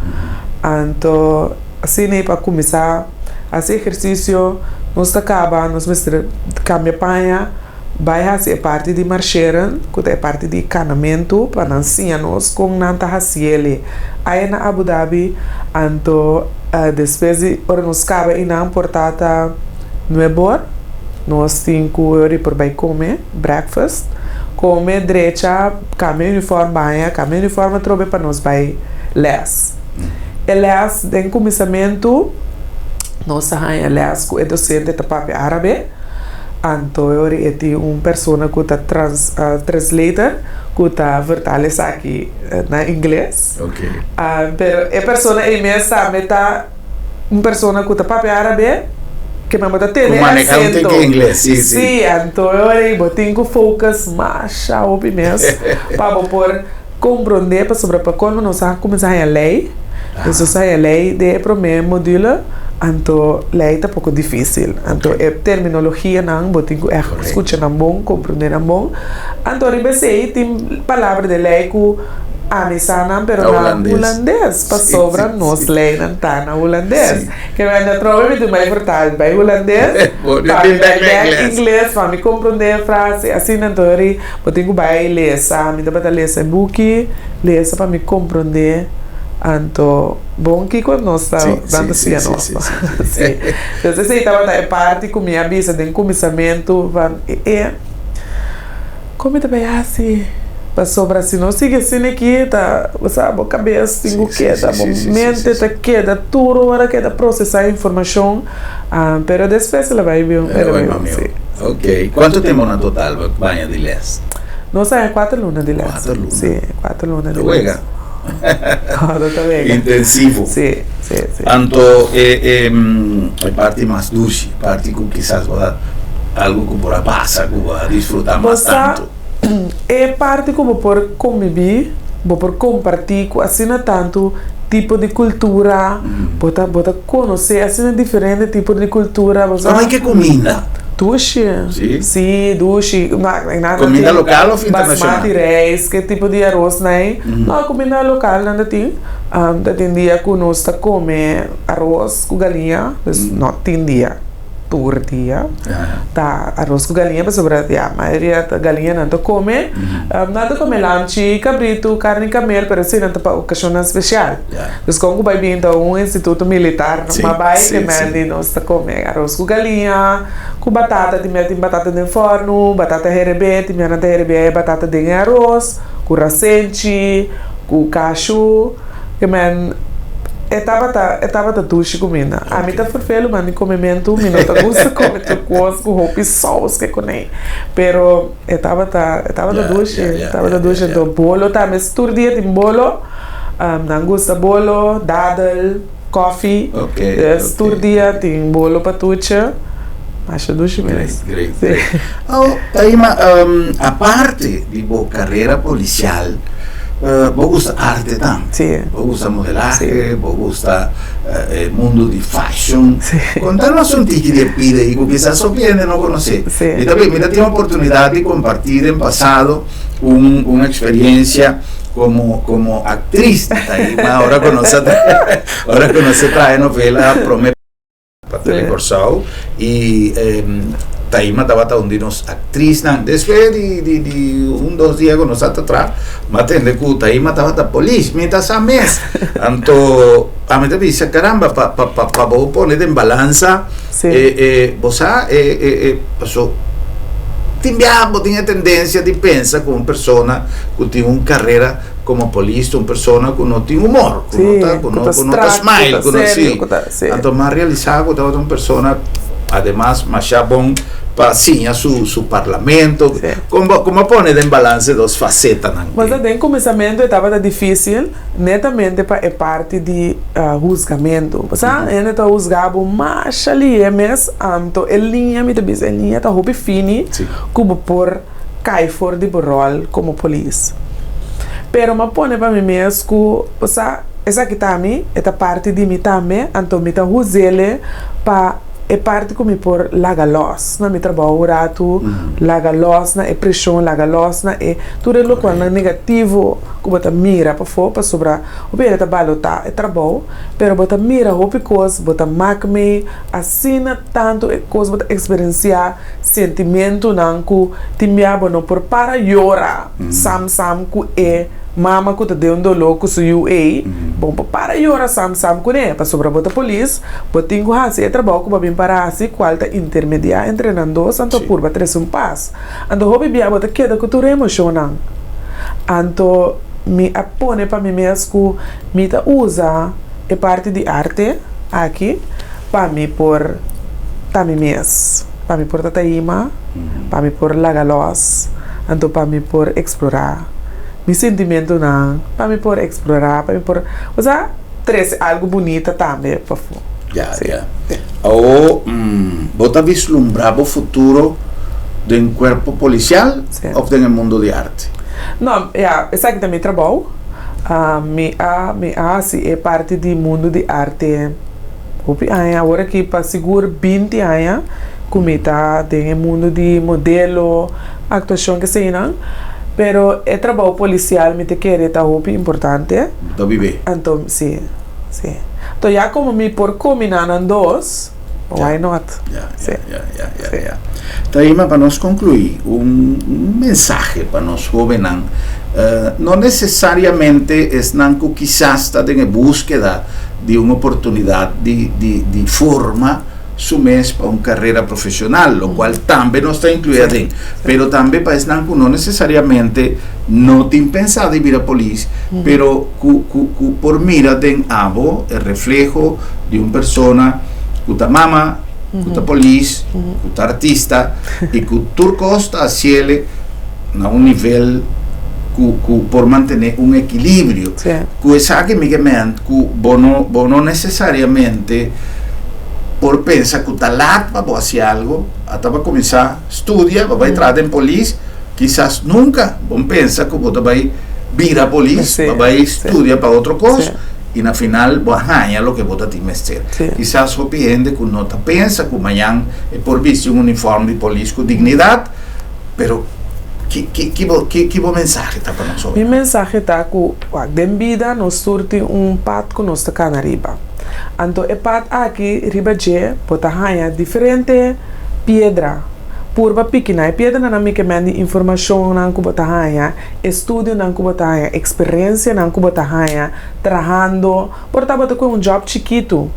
Speaker 2: Anto asina ei pa kuminsá hasi ehersisio nos ta kaba nos mester kambia paña. Bai hasi e parti di marsheren, ku ta e parti di kanamentu, pa nan siña nos kon nan ta hasiel aya na Abu Dhabi. Anto despues di ora nos kaba einan por ta ta nuebor, nos tin ku yori por bai kome breakfast, kome, drecha, kambia uniform, baña, kambia uniform atrobe pa nos bai les. E les den kuminsamentu nos ta haña les ku e dosente ta papia árabe. Anto e ora e tin un persona ku ta trans translator ku ta vertal esaki na ingles. Pero e persona ei mes tambe ta Un persona ku ta papia árabe ke men bo ta tene
Speaker 1: Ku maneha un
Speaker 2: asento.
Speaker 1: tiki ingles, sí, sí.
Speaker 2: Sí, anto e ora ei bo tin ku focus masha hopi mes pa bo por komprondé pasobra pa kolmo nos a kuminsá haña lei, nos a haña lei den e promé module, anto lei ta poko difísil. Anto e terminologianan bo tin ku ègt skucha nan bon, komprondé nan bon. Anto riba esei tin palabra den lei ku ami sa nan pero na hulandes pasobra nos leinan ta na hulandes. Ke men ta trobe mi tin bai vertaal bai hulandes pa mi bai bek ingles pa mi komprondé e frase asina. Anto eri bo tin ku bai lesa. Mi tabata lesa e buki lesa pa mi komprondé anto bon kiko nos ta nan ta siña nos. Sí. Entonces esei tabata e parti ku mi a bisa den kuminsamentu van e. Kon mi ta bai hasi? Pasobra si no sigui asina aki ta, bo sa, bo kabes tin ku keda, bo mente ta keda tur ora keda prosesá informashon, pero despues el a bai bion, el a bai bion, si.
Speaker 1: Ok, kuantu tempu na total bo baña di lès?
Speaker 2: Nos haña kuater luna di lès.
Speaker 1: Kuater luna?
Speaker 2: Si, kuater luna di
Speaker 1: Ta
Speaker 2: lès.
Speaker 1: wega.
Speaker 2: No, ta wega.
Speaker 1: Intensivo.
Speaker 2: Si, si, si.
Speaker 1: Anto e e parti mas dushi, parti ku kisas bo ta algu ku por a pasa ku bo a disfruta mas
Speaker 2: Bo sa,
Speaker 1: tantu.
Speaker 2: e parti ku bo por kombibí, bo por kompartí ku asina tantu tipo di kultura, bo ta bo ta konosé asina diferente tipo di kultura, bo sa.
Speaker 1: Tabata ke kuminda?
Speaker 2: Dushi.
Speaker 1: Si?
Speaker 2: Si, dushi. Na nan ta
Speaker 1: Kuminda
Speaker 2: tin
Speaker 1: lokal òf internashonal?
Speaker 2: Basmati rice, ke tipo di aros nan ei. No, kuminda lokal nan ta tin. Ta tin dia ku nos ta kome aros ku galiña, dus no tin dia, tur dia ta aros ku galiña pasobra ya mayoria ta galiña nan ta kome. Nan ta kome lamchi, kabritu, karni kamel, pero esei nan ta pa okashonnan spesial. Dus kon ku bai bin ta un instituto militar ma bai ke men di nos ta kome aros ku galiña, ku batata, tin bia tin batata den fòrnu, batata herebé, tin bia nan ta herebé e batata den e aros, ku rasenchi. Ku kashu ke men e tabata e tabata dushi kuminda. Ami ta ferfelu man di komementu mi no ta gusta kome tur kos ku hopi sous ke kuné. Pero e tabata e tabata dushi e tabata dushi anto bolo tambe tur dia tin bolo nan gusta bolo, dadel, kofi dus tur dia tin bolo pa tuche masha dushi mes.
Speaker 1: Great, great, great. Oh, Taima, aparte di bo carera policial, bo gusta arte tambe.
Speaker 2: Sí.
Speaker 1: Bo gusta modelahe,
Speaker 2: Sí.
Speaker 1: bo gusta e mundo di fashion.
Speaker 2: Sí.
Speaker 1: Conta nos un tiki di e pida ei cu kisas hopi hende no conoce.
Speaker 2: Sí.
Speaker 1: Mi ta mi ta tin oportunidad di comparti den pasado un un experiencia como como actriz di Taima ora cu nos a ora cu nos a traha e novela Prome Pa Tele Kòrsou i Taima tabata un di nos aktrisnan. Despues di di di un dos dia ku nos a ta traha, mi a tende ku Taima tabata polis. Mi ta sa mes. Anto ami ta bisa, karamba, pa pa pa pa bo pone den balansa e e bo sa e e e paso tin biaha bo tin e tendensia di pensa ku un persona ku tin un karera Como polis ta un persona cu no tin humor, cu no ta, cu no, cu no ta smile, cu no, si. Anto m'a realisa cu tabata un persona ademas masha bon pa siña su, su parlamento. Con bo, con bo a pone den balance e dos facetanan?
Speaker 2: Bo sa den cuminsamentu e tabata dificil, netamente pa e parti di huzgamentu. Bo sa, hende ta huzga bo masha lihe mes, anto e liña, mi ta bisa, e liña ta hopi fini cu bo por. kai for di bo ròl komo polis. Pero m'a pone pa mi mes ku, bo sa, esaki ta mi, e ta parti di mi tambe, anto mi ta huz'ele pa e parti ku mi por laga lòs na mi trabou un ratu, laga lòs na e preshon, laga lòs na e tur e lokualnan negativo ku bo ta mira pafó, pasobra hopi hende ta balotá e trabou, pero bo ta mira hopi kos, bo ta mak mei asina tantu e kos bo ta eksperensiá. Sentimentunan ku tin bia bo no por para yora sam sam ku e mama ku ta den un doló ku su yu ei, bo no por para yora sam sam kuné, pasobra bo ta polis, bo tin ku hasi e trabou ku bo a bin para hasi, kual ta intermediá entre nan dos, anto purba trese un pas. Anto hopi bia bo ta keda ku tur e emoshonnan. Anto mi a pone pa mi mes ku mi ta usa e parti di arte aki pa mi por ta mi mes, pa mi por ta taima, pa mi por laga los, anto pa mi por explora mi sentimentonan, pa mi por explora, pa mi por, osea, trece algo bunita tambe pafó.
Speaker 1: Ya,
Speaker 2: Sí.
Speaker 1: ya. Awor, bo ta vislumbra bo futuro den cuerpo policial
Speaker 2: Sí.
Speaker 1: of den e mundo di arte?
Speaker 2: No, ya, esaki ta mi trabou. Mi a mi a hasi e parti di mundo di arte hopi aña, awor aki pa sigur binti aña ku mi ta den e mundo di modelo, aktuashon keseinan, pero e trabou polisial mi ta kere ta hopi importante.
Speaker 1: Bo ta bib'é?
Speaker 2: Anto, si, si. Anto ya komo mi por kombiná nan dos, why not?
Speaker 1: Ya,
Speaker 2: Si.
Speaker 1: ya, ya, ya,
Speaker 2: Si.
Speaker 1: ya. Taima, pa nos konkluí, un mensahe pa nos hóbennan, no nesesariamente esnan ku kisas ta den e búskeda di un oportunidat di di di forma su mes pa un karera profeshonal, lokual tambe nos ta inkluí aden, pero tambe pa esnan ku no nesesariamente no tin pensá di bira polis, pero ku ku ku por mira den abo e refleho di un persona ku ta mama, ku ta polis, ku ta artista i ku tur kos ta hasiele na un nivel ku ku por mantené un ekilibrio. Ku esaki mi ke ment ku bo no bo no nesesariamente por pensa ku ta lat pa bo hasi algo, ata bo a kuminsá studia, bo bai traha den polis, kisas nunka bo pensa ku bo ta bai bira polis, bo bai studia pa otro kos i na final bo a haña loke bo ta tin mester. Kisas hopi hende ku no ta pensa ku mañan e por bisti un uniform di polis ku dignidat, Pero ki ki ki bo ki ki bo mensahe ta pa nos
Speaker 2: Mi
Speaker 1: hopi?
Speaker 2: mensahe ta ku wak den bida nos tur tin un pat ku nos ta kana riba. Anto e pat aki riba dje bo ta haña diferente piedra. Purba piki nan. E piedranan mi ke men di informashonnan ku bo ta haña, estudionan ku bo ta haña, eksperensianan ku bo ta haña trahando. Por ta bo ta kohe un job chikitu.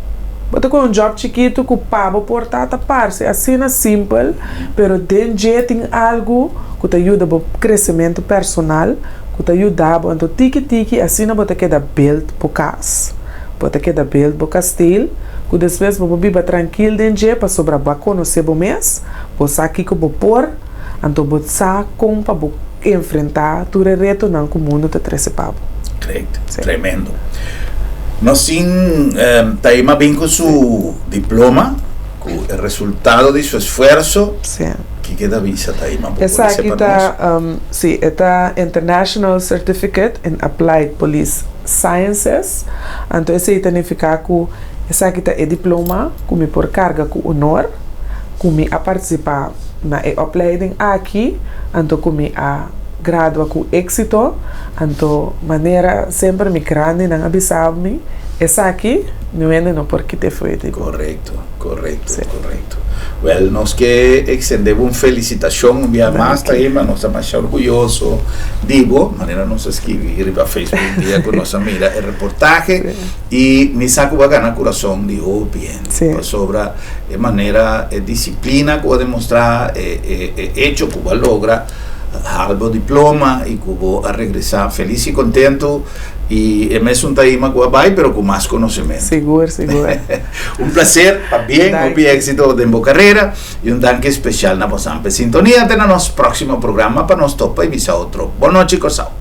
Speaker 2: Bo ta kohe un job chikitu ku pa bo por ta ta parse asina simpel, pero den dje tin algu ku ta yuda bo kresementu personal, ku ta yuda bo. Anto tiki tiki asina bo ta keda build bo kas, bo ta keda build bo kasteel, ku despues bo por biba trankil den dje pasobra bo a konosé bo mes, bo sa kiko bo por, anto bo sa kon pa bo enfrentá tur e retonan ku mundu ta trese pa bo.
Speaker 1: Great, tremendo. Nos tin Taima bin ku su diploma, ku e resultado di su esfuerso.
Speaker 2: Sí.
Speaker 1: Kiko ta bisa Taima? Bo por
Speaker 2: Esaki
Speaker 1: bisa pa
Speaker 2: ta,
Speaker 1: nos?
Speaker 2: sí, e ta International Certificate in Applied Police Sciences. Anto esei ta nifiká ku esaki ta e diploma ku mi por karga ku honor. ku mi a partisipá na e opleiding aki, anto ku mi a gradua ku éksito, anto manera semper mi grandinan a bisa mi, esaki niun hende no por kit'é fo'i di bo.
Speaker 1: Korekto, korekto,
Speaker 2: Sí.
Speaker 1: korekto. Wèl, nos ke ekstendé bo un felisitashon un bia mas, Taima, nos ta masha orguyoso di bo, manera nos a skibi riba Facebook dia ku nos a mira e reportahe, i mi sa ku bo a gana kurason di hopi hende,
Speaker 2: Sí.
Speaker 1: pasobra E manera, e disiplina ku bo a demostrá, e e e echo ku bo a logra hal bo diploma i ku bo a regresá felis i kontentu i e mesun taima ku a bai pero ku mas konosementu.
Speaker 2: Sigur, sigur.
Speaker 1: Un plaser, pabien, hopi éksito den bo karera i un danki spesial na bosan p'e sintonia. Te na nos próksimo programa pa nos topa i bisa otro. Bon nochi Kòrsou.